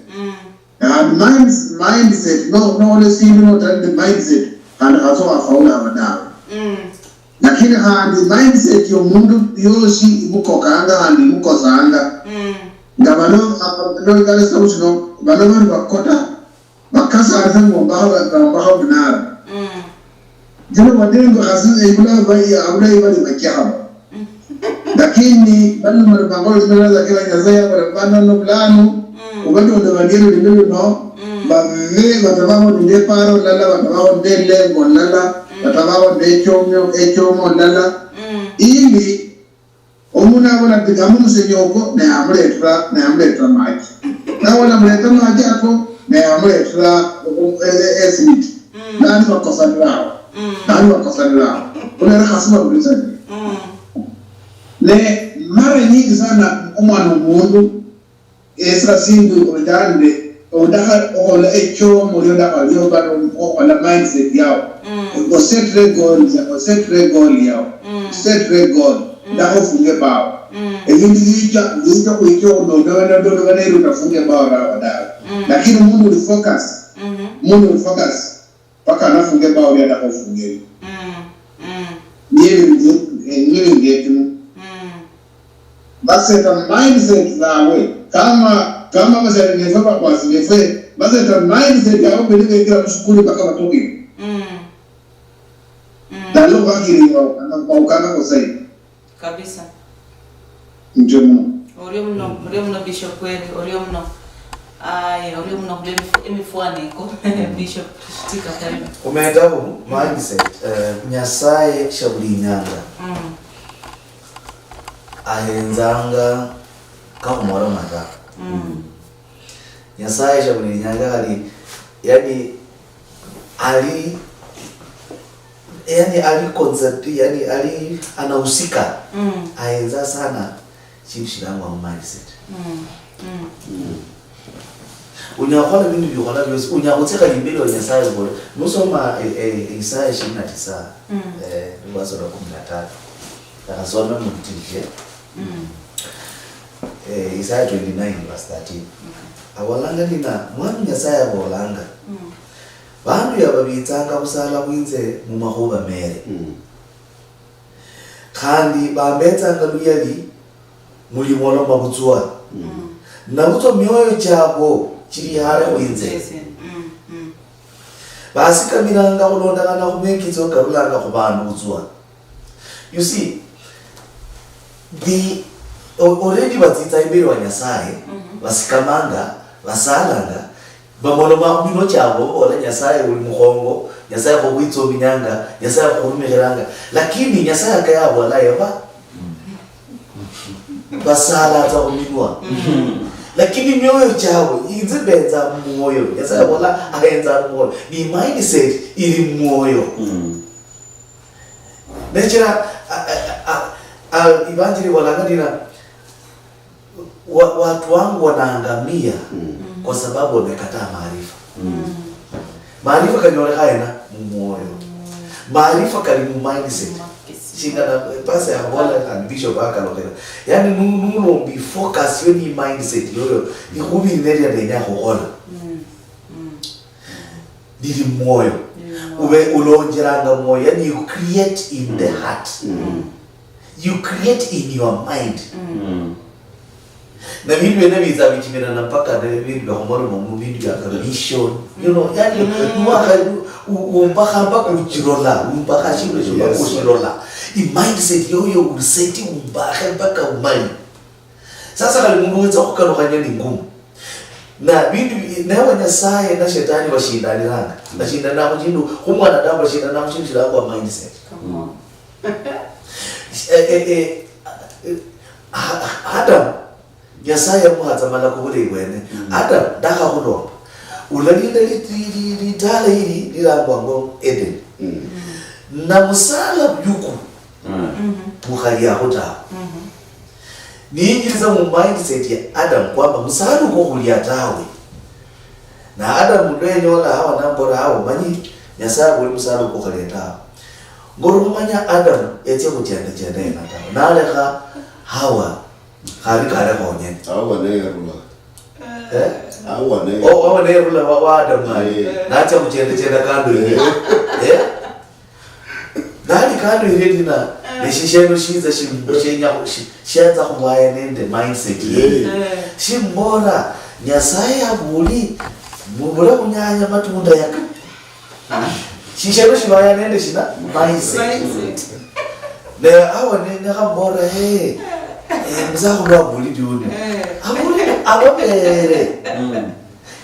And minds-, mindset, no, nola esindu notali nende mindset, khandi khatsa wafaula haba dawe. Lakini khandi mindset yomundu yosi imukokanga khandi imukosanga. Nga bano, aba-, no, kale sitabu sino, bano bali bakota, bakasarisa ngombakha, ngombakha obunara. Jino badengo khasi ebula ba-, abulayi bali bakyabo. Lakini bali mu lupango lwa Nyasaye, lakini Nyasaye yakola bano no bulano, obadonda bali lulimi luno, babe batabaho nende eparo lala, batabaho nende lengo lala, batabaho nende echomo, echomo lala. Ili omundu abona ati kama omusenyi oko, naye amuletera, naye amuletera maji. Nawe olamuleta maji ako, naye amuletera o-, o-, e-, e-, esimiti. Nani bakosanira awo? Nani bakosanira awo? Khulera khasi babulisania. Ne mara nyingi sana omwana omundu, esa sindu obutande, obudakha okhola echomo lio dakha lio bano okhola mindset yao. Osetre goal ya, osetre goal yao. Osetre goal. Ndakha ofunge bao. Ebindu bicha, bicha khuicha okhudodobana, dodobana ili utafunge bao rao dawe. Lakini mundu uli focus, mundu uli focus, paka anafunge bao lia ndakha ofunge. Niye bindu, eh, niye bindu ebimu. Baseta mindset zabwe. Kama, kama basali befwe, bakwasi befwe, baseta mindset yabo mbeli bekira musukuli paka batokire. Nalo bakiri ba-, ba-, baukana kosayi. Kabisa. Ndio muno. Orio muno, orio muno Bishop kweli, orio muno. Aye, orio muno khulwa emifu-, emifwaniko. Bishop, tika karibu. Khumetaho mindset, eh, Nyasaye shabuli inyanga ahenzanga kakhumoloma ta. Nyasaye shabuli inyanga khali Yani ali yani ali concept yani ali anahusika. Mm. Aenza sana shindu shilangwa mu mindset. Mm. Mm. Mm. Unyala khukhola bindu biukhola biosi, unyala khutsia khali imbeli wa Nyasaye ubole. Nusoma e- e- Isaya ishirini na tisa, mm, eh, lwasa lwa kumi na tatu. Nakhasome mutije. Mm. Eh, Isaya twenty-nine verse thirteen. Mm. Abolanga nina, Mwami Nyasaye abolanga, mm, bandu yaba bitsanga khusala khwinze mumakhuba mere. Mm. Khandi bambetsanga luyali mulimoloma butswa. Mm. Nabutswa mioyo chiabwo chili hale khwinze. Yes, mm, mm. Basikamiranga khulondokhana khumekitso karulanga khubandu butswa. You see, the, al- already batsitsa imberi wa Nyasaye, mhm, basikamanga, basalanga, bamoloma khuminwa chiabwe, babola, "Nyasaye uli mukhongo, Nyasaye khukhwitsominyanga, Nyasaye khukhurumikhiranga." Lakini Nyasaye akayabola yaba, basalatsa khuminwa. Mm. Lakini mioyo chiabwe, inze mbenza mwoyo. Nyasaye abola ahenza mwoyo. Ni mindset ili mwoyo. Mm. Nechira, a- a- a- a- ivanjili ibolanga nina, wa- watu wangu wanaangamia, mm, kwa sababu wamekataa maarifa. Mm. Maarifa kanyolekha hena? Mumwoyo. Maarifa kali mu mindset. Shingana pasa ya bola and bishop akalokhera. Yani nu- nulombi focus yo ni mindset yoyo. Ikhubi neria ndenya khukhola. Mm. Mm. Lili mwoyo. Lili mwoyo. Ube ulonjeranga mwoyo, yani you create in the heart. Mm. You create in your mind. Mm. Na bindu biene biza bichimirana mpaka ne bindu bya khumoloma mu bindu bya vision. You know, yani, mm, mwaka u- umbakha mpaka uchirola, umbakha shindu sho mpaka, yes, uchirola. I mindset yoyo uliseti umbakhe mpaka umali. Sasa khali mundu witsa khukalukhania ni ngumu. Na bindu bi- newe Nyasaye na shetani bashindaniranga. Bashindana khu chindu, khu mwanadamu bashindana khu chindu shilangwa mindset. Come on. Eh, eh, eh, eh, A- Adam, Nyasaye yamuhatsa malako bulayi bwene. Mm. Adam, ndakhakhulomba. Ulalinda li- li- li- litala ili lilangwa ngo Eden. Mm. Na musala byuku, mm, mukhaliakho tawe. Mhm. Niyinjiriza mu mindset ya Adam kwamba musala uko khulia tawe. Na Adam ndo yenyola Hawa nambola, Hawa, manyi Nyasaye aboli musala uko khulia tawe. Ngori khumanya Adam yatsia khuchenda chenda yena tawe. Nalekha Hawa khali kale khonyene. Hawa neyerula. Eh? Hawa ne- Oh, Hawa neyerula wa, wa Adam naye. Eh. Natsia khuchenda chenda kando ile. Eh? Eh? Nali kando ile ndina, ah, neshisheno shiza shim- shenya khu- shi- shenza khubaya nende mindset ye. Eh. Eh. Shimbora, Nyasaye abuli, mubule khunyanya matunda yaka. Shisheno shibaya nende shina? Mindset. Mindset. Ne awo ne- nekhambora, "Hey, eh, musakhulu abuli duni." Eh. Abuli ababere. Mm.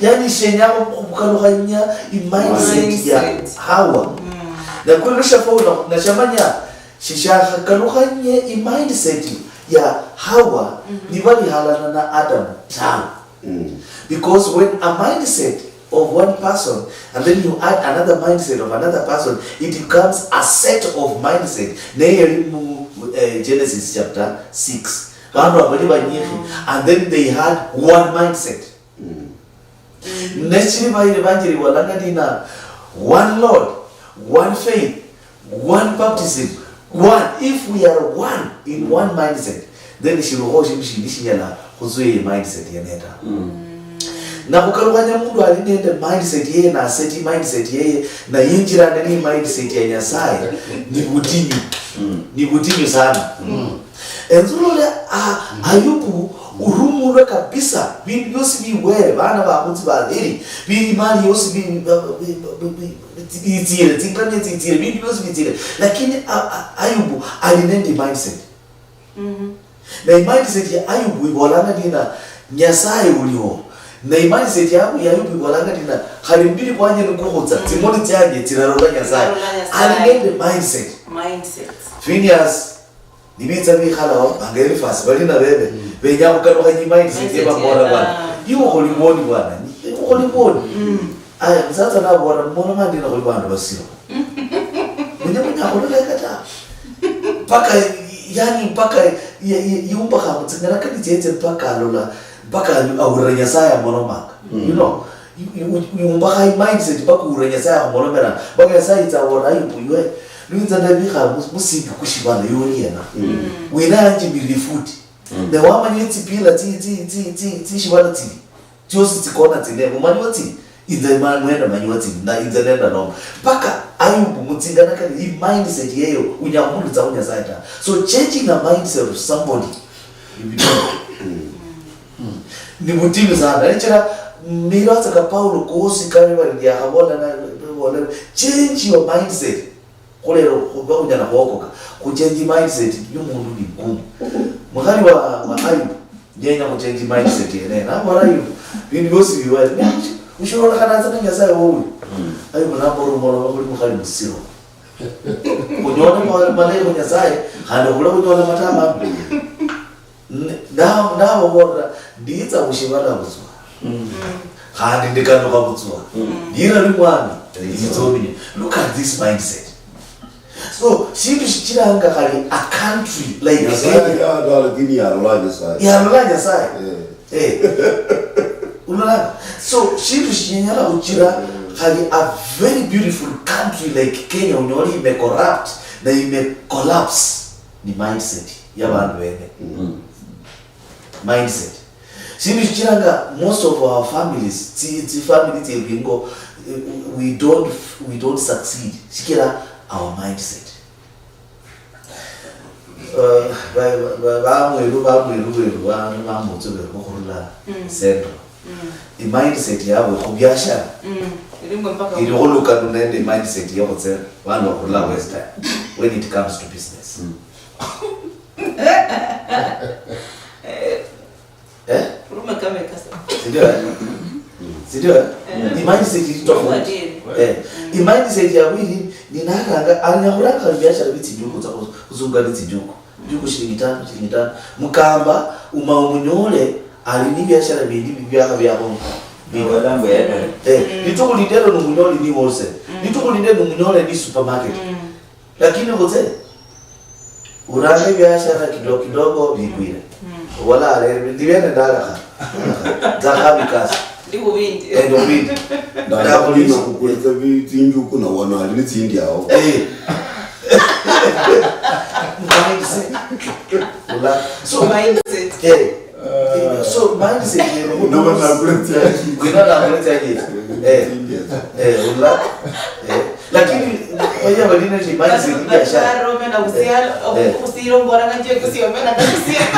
Yani shenya khukalukhanya i mindset ya Hawa. Mm. Na kuli lushafaula nashamanya shishakhalukhanye i mindset ya Hawa, mhm, nibali halala na Adam tawe. Mm. Because when a mindset of one person and then you add another mindset of another person, it becomes a set of mindset. Neyeli mu eh, Genesis chapter six. Bandu abali banyikhi, and then they had one mindset. Mm. Nechiri bayire banjiri walanga nina, one Lord, one faith, one baptism, one. If we are one in one mindset, then shilikho shindu shindi shinyala khutsuya mindset yene ta. Mm. Na khukalukhanya mundu ali nende mindset yeye, na aseti mindset yeye, na yinjirane ni mindset ya Nyasaye, ni butinyu. Mm. Ni butinyu sana. Mm. Enzulole, a- Ayubu urumulwe kabisa, bindu biosi biwere, bana bakhutsi babiri, bi- imali yosi bi- bi- bi- bi- bi- bitsire, tsingamia tsitsire, bindu biosi bitsire, lakini a- a- Ayubu ali nende mindset. Mhm. Na mindset ya Ayubu ibolanga ndina, Nyasaye uliho. Na mindset ya ya Ayubu ibolanga ndina, khali mbili kwanje nikukhutsa, tsimoni tsianje tsiralola Nyasaye. Tsiralola Nyasaye. Ali nende mindset. Mindset. Phineas, nibitsa bikhala awo, banga Elifasi, bali na bebe, benya khukalukha inyuma, indi sindie bambola bwana. Iwe kholi bwoni bwana, iwe kholi bwoni. Mm. Aya, musatsa nabola, "Mumono mandina khuli bandu basiro." Munye munya khuloleka ta. Mpaka, yani, mpaka ya- ya- yumbakha mutsingarakani tsietse mpaka alola, mpaka awulira Nyasaye amolomanga. You know, yu- yu- yumbakha imindset mpaka uwulira Nyasaye akhumolomera. Mpaka Nyasaye itsa abola, "Ayubu, iwe, lwinza ndabikha mus- musingi kushibala, iwe uli yena? Wina yanjimilila ifuti. Ne wamanya etsipila tsi- tsi- tsi- tsi- tsishibala tsili?" Tsiosi tsikona tsine, mumanywa tsi, inze ma- mwenda manywa tsi, na inze nenda nomba. Paka Ayubu mutsinganakani, i mindset yeyo, unyala khumulitsa khu Nyasaye ta. So changing a mindset of somebody, ni butimu. Mm. Ni butimu sana. Nechira, milatsa ka Paulo kosi kali bali yakhabola na, bola, change your mindset. Khulero khuba khunyala khwokoka, khuchenji mindset yomundu ni ngumu. Mukhali wa, wa Ayubu yenya khuchenji mindset yene, nabola Ayubu, bindu biosi bibaye, ushirolekhanatsa na Nyasaye wowe. Ayubu nabola, "Umoloma khuli mukhali musiro. Khunyole ma- malayi khu Nyasaye, khandi khule khunyola matama." N- na- nababoolera, "Ndiitsa khushibala butswa. Khandi ndikalukha butswa. Lira li mwami, liitsa obinye." Look at this mindset. So shindu shichiranga khali a country like Nyasaye Kenya yalwa, lakini yalola Nyasaye. Yalola Nyasaye. Eh. Eh. Ulola? So shindu shinyala khuchira khali a very beautiful country like Kenya unyole ime corrupt na ime collapse ni mindset ya bandu bene. Mindset. Shindu shichiranga most of our families, tsi, tsi family tseru ingo, eh, we don't, we don't succeed. Shichira our mindset. Eh, ba- ba- ba- bamweru, bamweru beru, ba- bamutsu beru bokhurula Central. I mindset yabwe khu biashara iliho lukanu nende mindset yokhutse bandu bakhurula Western when it comes to business. Eh? Sindio, eh? Sindio, eh? Imindset ili tofauti. Eh. Imindset ya wili ni naranga, anyala khuranga biashara bitsinjuku tsa khu- khuzunga ni tsinjuku. Njuku shilingi tano, shilingi tano. Mukamba, uma umunyole, ali ni biashara bindi bi- byakha byakho. Eh, litukhu lindelo numunyole ni wholesale. Litukhu lindelo numunyole ni supermarket. Lakini khutse, urange biashara kidogo kidogo bikwire. Wala alere, ndi bene ndalekha. Ndakha bikasi. Ndi khubindi. Eh, ndi khubindi. Ndakha khubindi. Ndakulisa bi- tsinjuku na wano ali ni tsindi awo. Eh. Mindset. Ula- So, mindset. Eh. Eh, so, mindset yero. Noma nakule tsiaji. Wina nakule tsiaji. Eh. Tsindi awo. Eh, ula- Eh. Lakini, oya, bali na mindset ni biashara. Rome na kusialo, eh, kusialo, mbora na nje kusiombe na kusialo.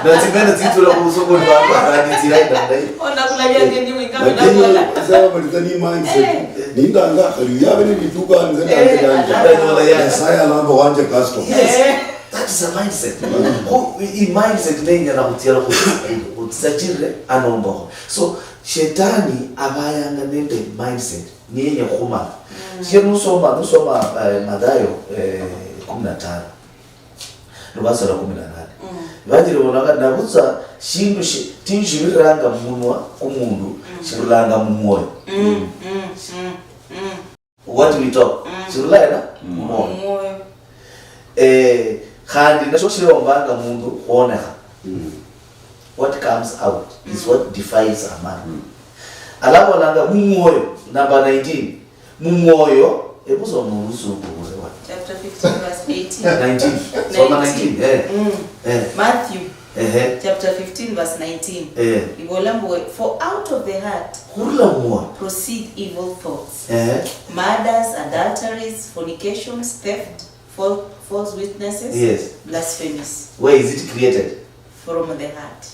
Na tsimena tsitsula ku soko ni bandu, kandi tsira ina ndai. Ona kula ya nje ni winga. Lakini, sasa bali ni mindset. Eh. Ninga nga, khali yabe ni bituka, nze ndanje ndanje. Eh. Nyasaye alamba wanje customer. Yes. Eh. That is a mindset. Khu, i mindset ne inyala khutsiala khu, khutsachirire anombokho. So, shetani abayanga nende mindset. Niyenya khukhumala. Shia nusoma, nusoma, eh, Mathayo, eh, kumi na tano, lubasa lwa kumi na nane. Bachiri bolanga, "Nabutsa shindu shi- tindu shibiriranga mumunwa kumundu, shirulanga mumwoyo." What we talk, shirula hena? Mumwoyo. Mumwoyo. Eh, khandi nasho shilombanga mundu khwonekha. What comes out is what defiles a man. Alafu alanga mumwoyo, number nineteen. Mumwoyo, ebu soma olusungu ule wa. Chapter fifteen, verse eighteen. Nineteen. Soma nineteen, eh. Eh. Matthew, ehe, chapter fifteen, verse nineteen. Eh. Ibola mbu, "For out of the heart khurula mumwoyo, proceed evil thoughts, ehe, murders, adulteries, fornications, theft, fal- false witnesses, yes, blasphemies." Where is it created? From the heart.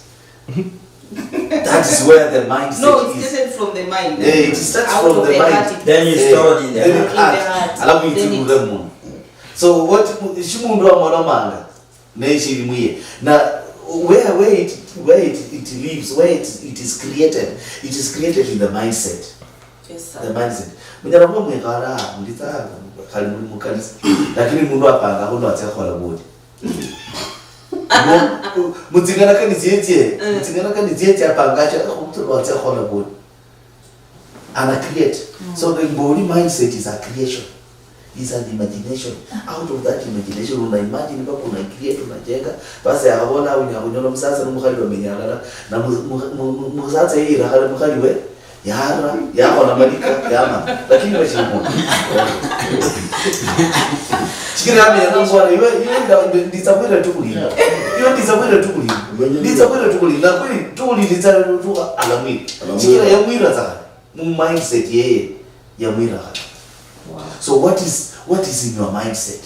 That is where the mindset is. No, it's created from the mind. Eh, it starts from the mind. Out of the heart it comes. Then you store it in the heart. Then it comes. Alafu then it itsimule mundu. So what, shi mundu amolomanga, ne shili muye. Na where, where it, where it, it lives, where it, it is created, it is created in the mindset. Yes, sir. The mindset. Munyala kuba mwikhala, mulitsa, khali muli mukanisa. Lakini mundu apanga, khundu atsia khola bodi. Mu- mutsinganakani tsietsie, mutsinganakani tsietsie apangacha, khutulwatsia khola bodi. Ana create. So the body mindset is a creation. Is an imagination. Out of that imagination, una imagine mpaka una create, unajenga. Basi akhabola, unya kunyola musatsa nomukhali bamenya halala, na mu- mu- mu- mu- musatsa yeyira khale mukhali we yara yakhola malika yama, lakini bashimona. Chikira amenya nambwara iwe, iwe nda- ndi- nditsa kwira tukulinda. Iwe nditsa kwira tukulinda. Nditsa kwira tukulinda. Kweli tukulinda, nditsa tuka alamwira. Chikira yamwira tsana mu mindset yeye yamwira khale. So what is, what is in your mindset?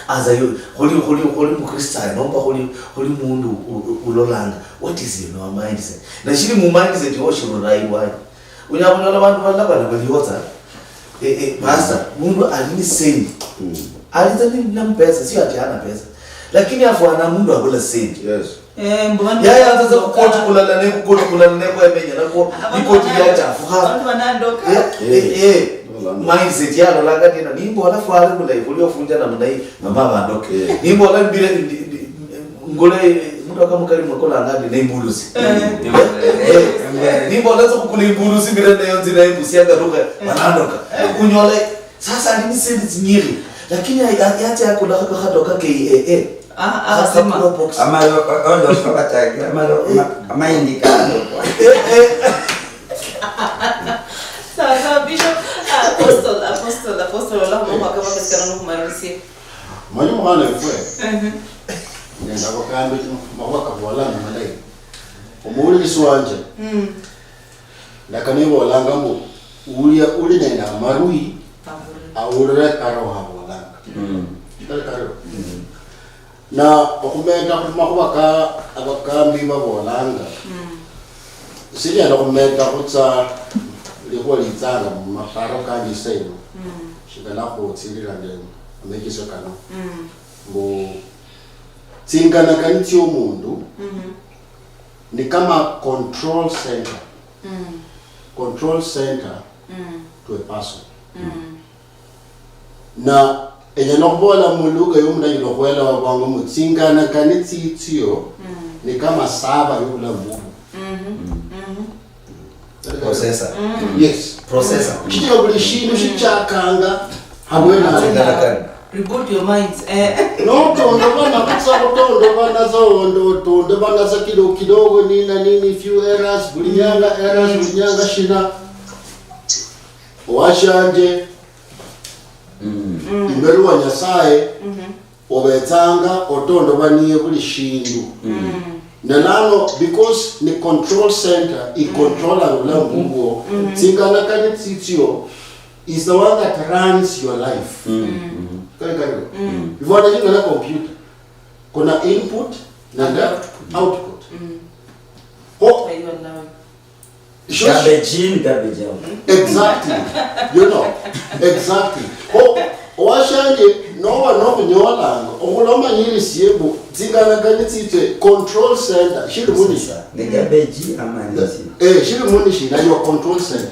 As a, khuli, khuli, khuli mukristayo nomba khuli, khuli mundu u- u- ulolanga, what is in your mindset? Na shili mu mindset yoshirura iwayo. Unyala kunyola bandu balala bana baliotsa, eh, eh, pastor, mundu ali ni sendi. Alitsa ni na pesa, sio ati hana pesa. Lakini afwana mundu abula sendi. Yes. Eh, mbu bandu yayanza za kukoti kulala ne kukoti kulala ne kwemenya nako ikoti lyachafuha. Bandu banandoka. Eh, eh, eh. Mindset yalolanga ndina, nimbola fwale bulayi khuli ofunja namna hii, mama bandoka. Nimbola mbire ndi- ndi- ngule, mtu kama mukali mwakolanga ndi ne imbulusi. Eh, eh. Nimbola zo kukula imbulusi mbire nayo nzira imbusi yagarukha, banandoka. Unyole sasa ali ni sendi tsinyikhi, lakini ya- ya- yacha yakula khaka khadoka ke A A. Ah, ah, sema. Amalo ondo kabatagi amalo ama- amayindi kando. Sawa sawa, Bishop. Apostle, Apostle, Apostle, ola khumwa mwaka bakasikana no kumarisia. Manya mwana ifwe. Mhm. Nenda bakambi mabwa kabola na malai. Omuwulirisi wanje. Mm. Ndakanibolanga mbu ulia uli nende amarwi awulire karo wabolanga. Kale karo. Na okhumeta khumakhuwa ka abakambi babolanga, sinyala khumeta khutsa likhuwa litsanga mumaparo kanje isa ino, shingala khutsirira nde amechesio kano mbu tsinganakani tsiomundu ni kama control center. Control center to a person. Na enyala okhubola mulugha yomulanyira okhwelewa bwangu mbu tsinganakani tsitsio ni kama saba yobulamu bubwo. Processor. Yes. Processor. Shichira buli shindu shichakanga habwene awo. Tsinganakani. Reboot your minds. Eh. Notondobana khutsa khutondobana sa ondo otondobana sa kidogo kidogo nina nini few errors buli nyanga errors buli nyanga shina. Owashanje imberi wa Nyasaye obetsanga otondobanie buli shindu. Ne lano because ni control center icontrola bulamu bubwo, tsinganakani tsitsio is the one that runs your life. Kali kali. Bifwana shinga na computer. Kuna input nende output. Kho Garbage in, garbage out. Exactly. You know, exactly. Kho owashanje noba nokhunyolanga okhulomanyirisie mbu tsinganakani tsitse control center shili muni. Sasa, ni garbage in ama ni si? Eh, shili muni shina your control center.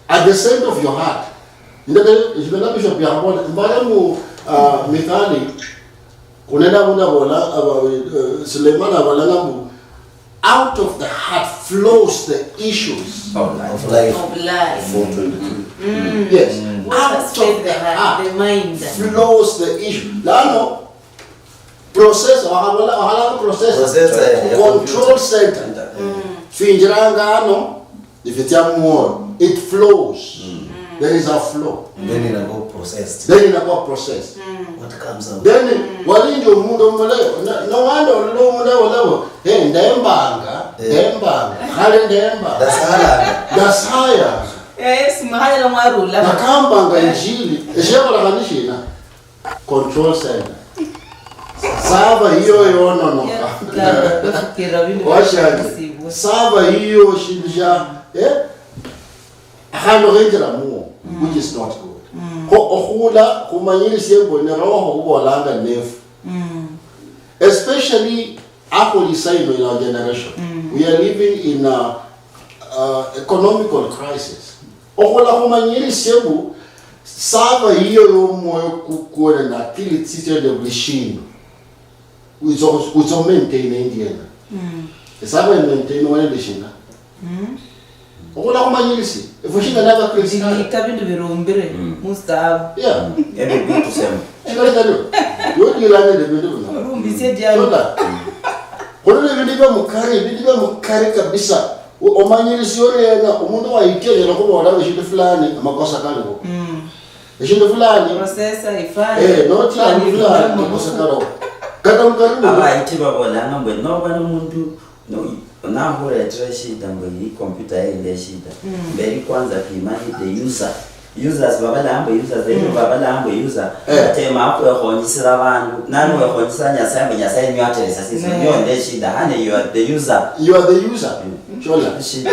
At the center of your heart. Ndebe shibela Bishop yakhabola mbale mu ah, Mithali kunende abundu abola aba- eh, Suleiman abolanga mbu out of the heart flows the issues. Of life. Of life. Four twenty-three. Yes. What has fed the heart, the mind? Flows the issue. Lano processor, wakhabola wakhalanga processor. Processor ya control center. Finjiranga ano nifitsia mumwoyo. It flows. There is a flow. Then inakuwa processed. Then inakuwa processed. What comes out? Then walinji omundu omulayi na- nowanda olola omundu abolabo, hey, ndembanga ndembanga khale ndemba That's how I. That's higher. Eh, simukhayira mwarula. Nakambanga injili eshiakholakha nishina? Control center. Saba hiyo yononoka. Washanje. Saba hiyo shindu sha eh? Akhandi okhenjira muo, which is not good. Kho okhula khumanyirisie mbu ni roho khubolanga nefu. Especially akhuli saino in our generation. We are living in a uh, economical crisis. Okhula khumanyirisie mbu saba yiyo yomwoyo kukwo nende akili tsitsio nende buli shindu witsa khu- witsa khumaintaina indiena. Esaba imaintainwa nende shina? Okhula khumanyirisi, efwe shinga nabakristo. Ndilika bindu birumbire, mm, mustahabu. Yeah. Mm. Ebyo bintu sema. Shikali kalio. Yodila nende bindu bino. Rumbisia dialo. Shona. Khulole bindu bya mukari, bindu bya mukari kabisa. O-, omanyirisi oli yena, omundu wayitia yena khubola eshindu fulani, amakosa kaliwo. Mm. Eshindu fulani. Processor, ifani. Eh, noti fulani, fulani, amakosa kaliwo. Kata mukari muno. Abaiti babolanga mbwe, noba nomundu No, nakhuretera eshida mbu iyi computer yayinda eshida. Mm. Mberi kwanza pima ni the user. Users babalanga mbu users, then mm, babalanga mbu user. Eh. Atema akhwekhonyisira abandu. Nani mm, wekhonyisira Nyasaye mbu Nyasaye niye ateresa sisi. Mm. Niye onde eshida. Hane you are the user. You are the user. Mm. Shola. Eshida.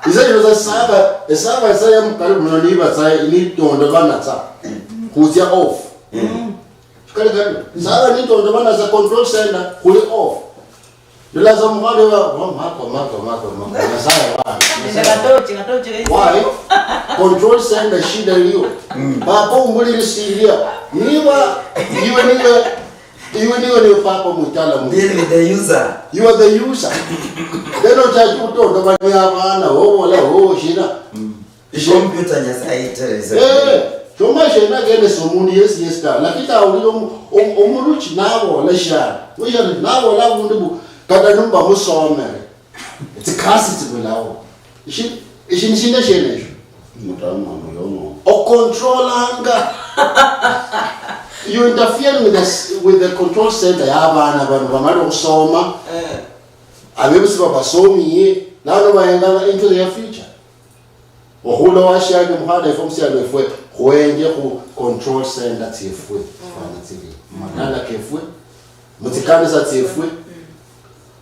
Isa yoza saba, esaba isa ya mukali muno niba tsa, ni tondo bana tsa. Mm. Kuzia off. Mm. Kale kale. Saba ni tondo bana za control center, kuli off. Ndola za mwana wa, wa mako, mako, mako, mako. Nyasaye wa. Nenda katoche, katoche. Why? Control center shida iliyo. Mm. Papa umbulirisiria. Niba, iwe niwe, iwe niwe niwe papa mutala mu. Deal with the user. You are the user. Then ochaji kutondo bani abana, wobola, oh, shina. Mm. Computer Nyasaye iterese. Eh, choma shena kene somundu yesi yesi ta. Lakini awulira omu-, omu-, omuruchi nabola shana. Wishana nabola abundu bu, kata numba musomere. Tsikasi tsibulawo. Ishi, ishi nishinda shene isho. Mutamu wa muyomo. Ocontrolanga. You interfere with the s-, with the control center ya abana bano bamali okusoma. Eh. Abebusi babasomiye, nano bayengana into their future. Okhula owashiange mukhana efwe omusiani wefwe, khwenje khu control center tsiefwe, tsifwana tsili, mumatala kefwe, mutsikanisa tsiefwe.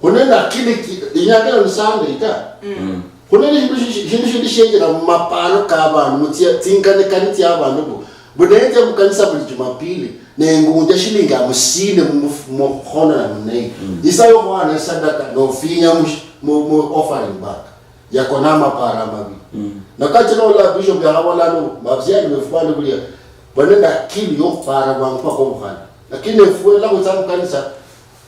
Khunende akili ki-, inyanga ino ni Sunday ta. Mm. Khunende shindu shi-, shindu shindi shienjira mumaparo kabandu, mutsia, tsinganikani tsia bandu mbu, mbu nenja mukanisa buli Jumapili, nengunja shilingi amusine mu-, mukhona namna hii. Mm. Isa yokhwana isadaka, nofinya mu, mu, mu offering bag. Yako namaparo amabi. Mm. Nakachira ola bishop yakhabola no, mabziani befu bandi bulia, bali nende akili yokhupara bwangu paka obukhali. Lakini efwe lakhutsa mukanisa,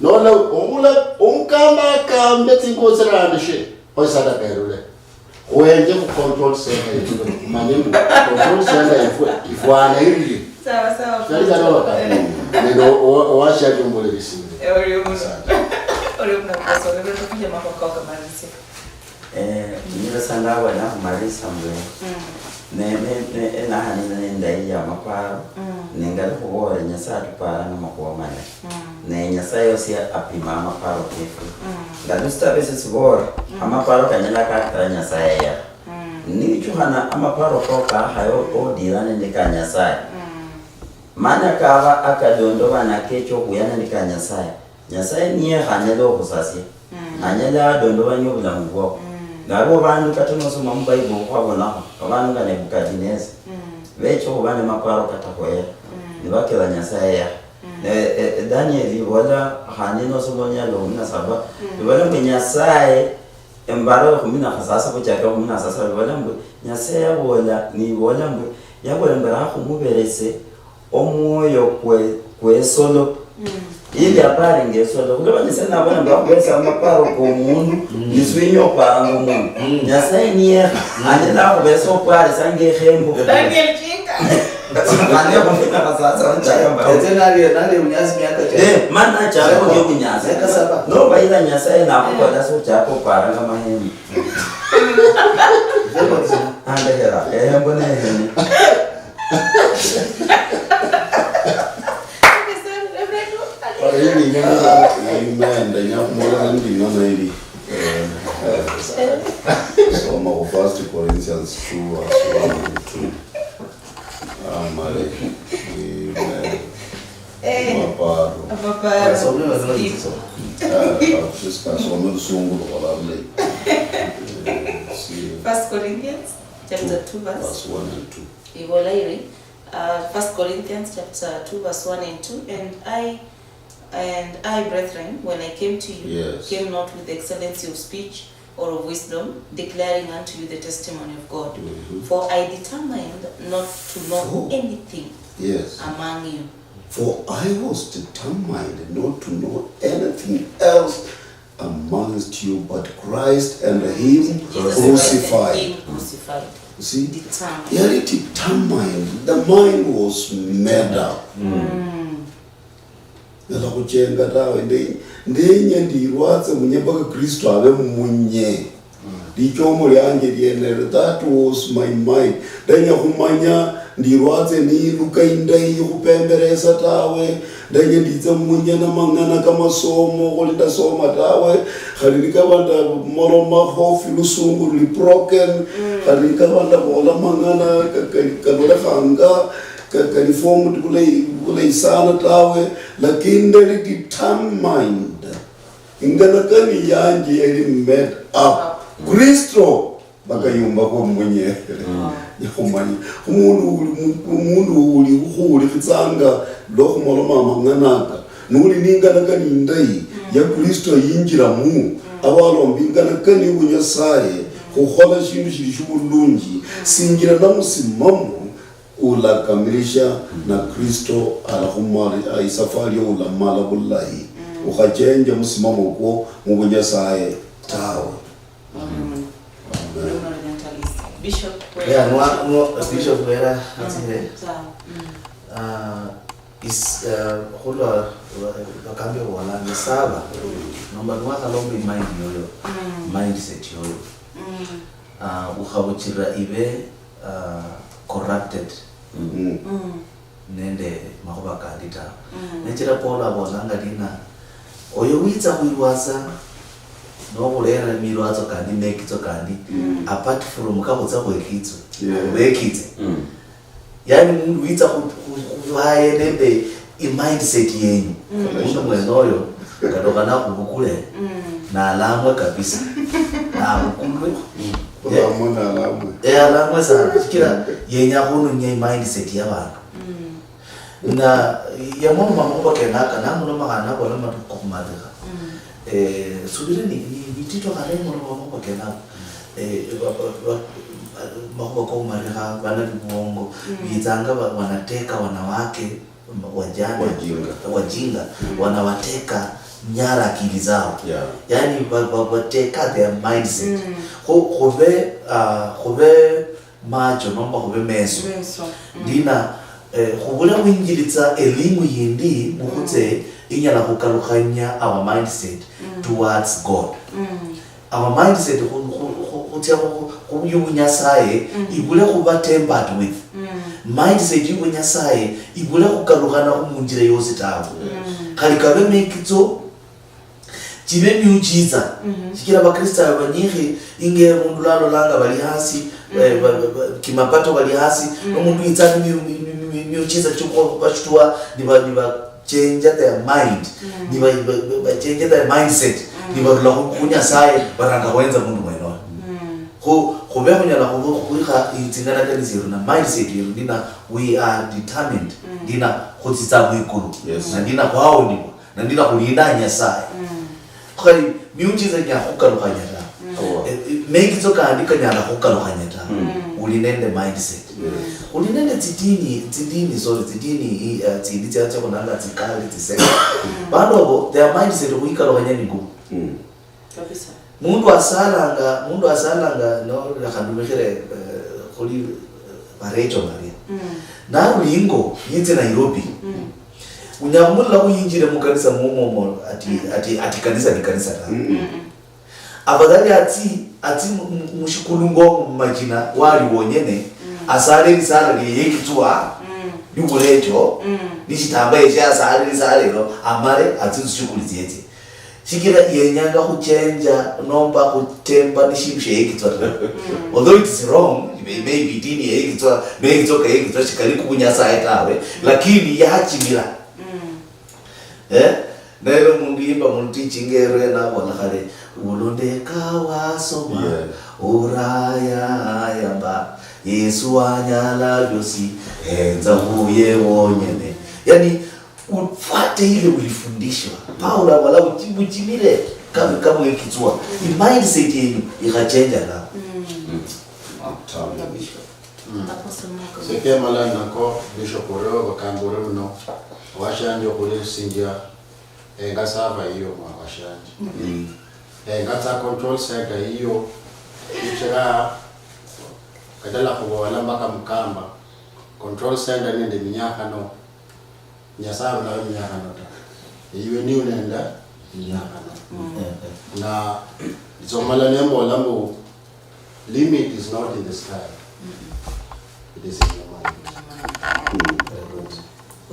nola omula, omukamba akambe tsingubo tsirandishe, kho isadaka erule. Khuenje khu control center yefu, manye mbu control center yefu ifwana irie. Sawa, sawa. Kali kali waka. Eh. Nende o-, o-, owashiaje ombole bisinge. Eh, oli omuno. Asante. Oli omuno, boss, oli omuno, tukuja makwa kao kamalisia. Eh, nyira sana abwe nakhumalisa mbwe. Mm. Ne, ne, ne, enahanina nendayi ya maparo. Mm. Nengali khubola Nyasaye atuparanga makhuwa malayi. Mm. Ne Nyasaye yosi apima amaparo kefu. Mm. Nga nisitaba esyo sibola, mm, amaparo kanyala kakira Nyasaye yekha. Mm. Niwichukhana amaparo kao kakhaye odira nende ka Nyasaye. Mm. Mana kaba akadondobana kecha okhuya nende ka Nyasaye. Nyasaye niye khanyala okhusasia. Mm. Anyala adondobania obulamu bwao. Mm. Naliwo bandu kata nosoma mu Bible okhwabonakho, abandu nga Nebukadineza. Mm. Becha okhuba ne maparo katakhoyera. Mm. Nibakira Nyasaye yekha. Mm. Ne, e, e, Daniel ibola, khandi nosoma olunyalo kumi na saba, mm, ibola mbu Nyasaye, embara ekhumi na khasasa khuchaka ekhumi na sasa, ibola mbu Nyasaye yabola, nibola mbu, yabola mbu rakhumuberese omwoyo kwe, kwesolo. Mm. Ili apare ngesolo. Khuloba Nyasaye nabola mbu akhubesa amaparo komundu, mm, niswinye oparanga omundu. Mm. Nyasaye niye, mm, anyala akhubesa opare sa ngekhembo. Daniel Chinga. Khane khufika khasasa wanchaya mbawo. Ete nali, nali munyasi miaka cha. Eh, mana chako ndio kunyasa. Miaka saba. No, baila Nyasaye nakhubola so chako paranga mahembe. Andehera, ehembo nehene. Amen. Ndenya khumolera ndi ing'ana ili. Eh, soma khu First Corinthians two verse one and two. Amale. Amen. Eh, maparo. Maparo. Asome, asome, asome. Ah, sister, asome lusungu lukhola bulayi. Eh, si- First Corinthians chapter two, verse, verse one and two. Ibola iri, uh, First Corinthians chapter two, verse one and two, "And I, and I, brethren, when I came to you, yes, came not with excellency of speech or of wisdom, declaring unto you the testimony of God. Mm-hmm. For I determined not to know, oh, anything, yes, among you." For I was determined not to know anything else amongst you but Christ and him Jesus crucified. Him crucified. You see? Determined. Yali determined. The mind was made up. Nyala khuchenga tawe. Nde- ndenya ndirwatse munye mpaka Kristo abe munye. Lichomo lianje lienelo, that was my mind. Ndenya khumanya ndirwatse niluka indayi khupemberesa tawe. Ndenya nditse munye namang'ana kamasomo khuli ndasoma tawe. Khali nikaba ndamolomakho filusungu luli broken. Khali nikaba ndabola mang'ana ka- ka- kalolekhanga ka- kali formed bulayi bulayi sana tawe. Lakini ndali determined. Inganakani yanje yali made up. Kristo bakayumbakho munye. Nyakhumanya. Khumundu uli mu- mundu uli ukhuwulikhitsanga lwa khumoloma amang'ana aka, nuli ninganakani indayi ya Kristo yinjiramu, awalomba inganakani yu Nyasaye khukhola shindu shili shibulunji, sinjira na musimamo ulakamilisha, na Kristo alakhumali- a- isafari yo ulamala bulayi. Ukhachenja musimamo kwo mu bunyasaye tawe. Originalist. Bishop, Yeah, nwa- nwa- Bishop Wera atsire. Sawa. Mm. Ah, is uh, khulwa bakambi bola ni saba. Nomba nwa khalomba mind yoyo. Mindset yoyo. Ah, ukhabuchira ibe ah, corrupted. Mm. Nende makhuba kandi tawe. Nechira Paul abolanga nina, oyo witsa khwilwatsa nokhulera milwatso kandi mekitso kandi, apart from kakhutsa khwekitso, Yeah. khubekitse. Yani mundu witsa khu- khu- khubaye nende imindset yenyu. Mundu mwene oyo katokhana khubukule, nalamwe kabisa. Nabukulwe. Khulamo nalamwe. Eh, alamwe sana. Sikira yenya khununya imindset yabandu. Na yamuloma makhuba kenaka, namuloma khandi nabola matukhu kokhumalilikha. Eh, subira ni, ni, ni tito khale muloma makhuba kenaka. Eh, ba- ba- ba- makhuba kokhumalilikha, bana bibwongo bitsanga ba- wanateka wanawake wajane, Wajinga. Wajinga, wanawateka nyara akili zao. Yeah. Yani ba- ba- bateka their mindset. Khu- khube ah, khube macho nomba khube meso. Meso. Ndina eh, khubule khwinjilitsa elimu yindi mukhutse inyala khukalukhanya our mindset towards God. Our mindset khu- khu- khu- khutsia khu- khu- khu- yubunyasaye ibule khuba tempered with. Mindset yubunyasaye ibule khukalukhana munjira yosi tawe. Khali kabe mekitso chibe miujiza. Shichira Bakristayo banyikhi, inge mundu lalolanga bali hasi, eh, ba- ba- ba- kimapato bali hasi, nomundu yitsa ni miu- mi- mi- mi- miujiza chikhubashutua, niba- nibachenja their mind, niba- ba- ba- bachenja their mindset, nibarula khu- khu Nyasaye, baranga khwenza mundu mwenoyo. Khu- khube khunyala khu- khwikha tsinganakani tsieru na mindset yeru, ndina we are determined, ndina khutsitsa mwikulu, Yes. Na ndina khwaonibwa. Na ndila khulinda Nyasaye. Khali miujiza nya khukalukhanya ta. Eh, eh, mekitso kandi kanyala khukalukhanya ta. Uli nende mindset. Uli nende tsidini, tsidini, sorry, tsidini eh, tsindi tsia tsia khulanga tsikali tsiseke. Bandu abo, their mindset khuikalukhanya ni ngumu. Kabisa. Mundu asalanga, mundu asalanga, no, lekha ndumikhire eh, khuli eh, Barecho Maria. Naruli ingo yitse Nairobi. Unyala khumulolakho yinjire mukanisa mwomomo ati, ati, ati kanisa ni kanisa ta. Afadhali atsi, atsi mu- mu- mushikulungo mumachina wali wonyene, asale lisala lie yekitswa, libulecho, nishitamba eshe asale lisala elo, amale atsi nzishughuli tsietsie. Shichira yenyanga khuchenja nomba khutemba nishindu shieyekitswa ta. Although it is wrong, may- maybe dini yeyekitswa, meyekitswa keyekitswa shikali kubunyasaye tawe, lakini yachimira. Eh? Nero mundu yimba mundu tichinga erwe nabona khale, ulondeka wasoma, Yeah. Uraya yamba, Yesu wanyala byosi, enza khuye wonyene. Yani, ufuate ile ulifundishwa. Paulo amala uchi- uchimire kabe kamwekitswa. Imindset yenyu ikhachenjana. Apostle Michael. Sekemala nako, Bishop, oreo bakambure muno, washanje okhulesinjia engasava yiyo mwa washanje. Eh, ngatsa control center yiyo, shichira kachila khubola mpaka mukamba, control center nende minyakhano, Nyasaye abulaho minyakhano ta. Eyiwe niwe nende minyakhano. Na somala nembola mbu, limit is not in the sky. It is in your mind.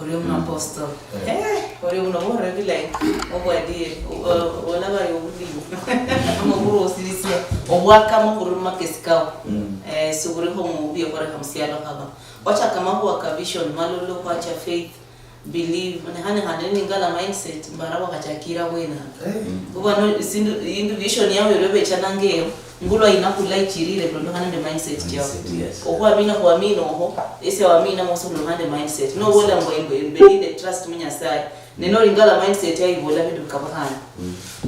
Orio muno apostle. Eh, orio muno bore bilayi. Obwadieri. Ola bari obudinyu. Amaburu osirisia. Obwakama buri mumakesi kao. Eh, siburikho mu biokhoreka musialo khaba. Wachaka makhuwa ka vision, malolo khwacha faith, believe, ne khane khandi ningala mindset, mbara wakhachakira bwena. Kuba no, sindu, yindu vision yawe yolobechananga eyo, ngulwa inakhula ichirire, kulondokhana nende mindset chao. Okhwamina khwamina okho, ese wamina mosi kulondokhana nende mindset. Nobola mbu embe, embe nende trust mu Nyasaye. Ne nolingala mindset yayibola bindu bikabukhana.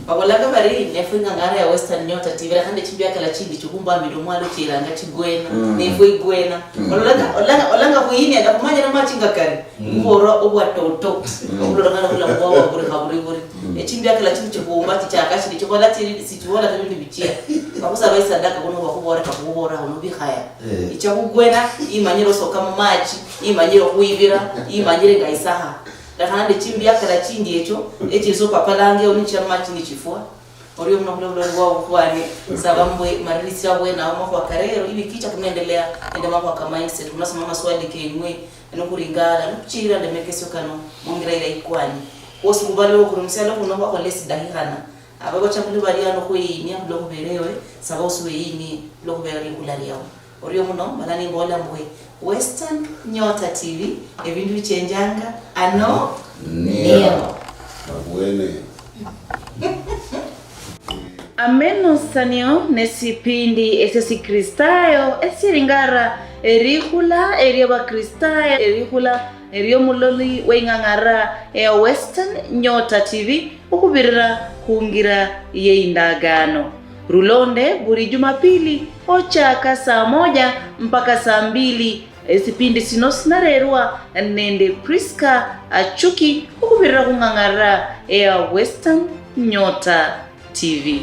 Babolanga bari, nefwe ing'ang'ara ya Western Nyota T V, khandi chimbiakala chindi chikhumba mili omwalo chiranga chigwena, nefwe igwena. Ololanga, olanga, olanga khuyinia, ndakhumanyira machi nga kali. Mborwa obwa toto. Obulola khana bula mubwa buri khaburi buri. Echimbiakala chindi chikhumba chichaka chindi chikhola chiri, sichibola chiri bindi bichia. Bakhusaba isadaka kuno bakhubora kakhubora khuno bikhaya. Icha khugwena, imanyire osoka mumachi, imanyire khwibira, imanyire nga isaha. Ndakhana nde chimbiakala chindi echo, echiso papalanga eyo nichia mumachi nichifwa. Orio muno khulwa buloli bwa bukhwani, saba mbwe maririsia bwene awo makhuwa karero, iwiki icha kunaendelea nende makhuwa ka mindset, munasoma amaswali kenywe, nokhuringala, nokuchirira nde mekesio kano, mongira ira ikwani. Kwosi khubalowo khuri musialo khuno khwakhola esidahikhana, ababachakuli baria nokhweyinia khulwa khubera ewe, saba osi weyinie khulwa khubera likhula liao. Orio muno, mana nimbola mbwe, Western Nyota T V, ebindu bichenjanga ano neo. Abwene. Amenosanio nesipindi esio sikristayo esiringara erikhula erio bakristayo, erikhula erio muloli weing'ang'ara ea Western Nyota T V okhubirira khungira yeindagano. Rulonde buli Jumapili ochaka saa moja mpaka saa mbili. Esipindi sino sinarerwa nende Prisca Achuki okhubirira khung'ang'ara ea Western Nyota T V.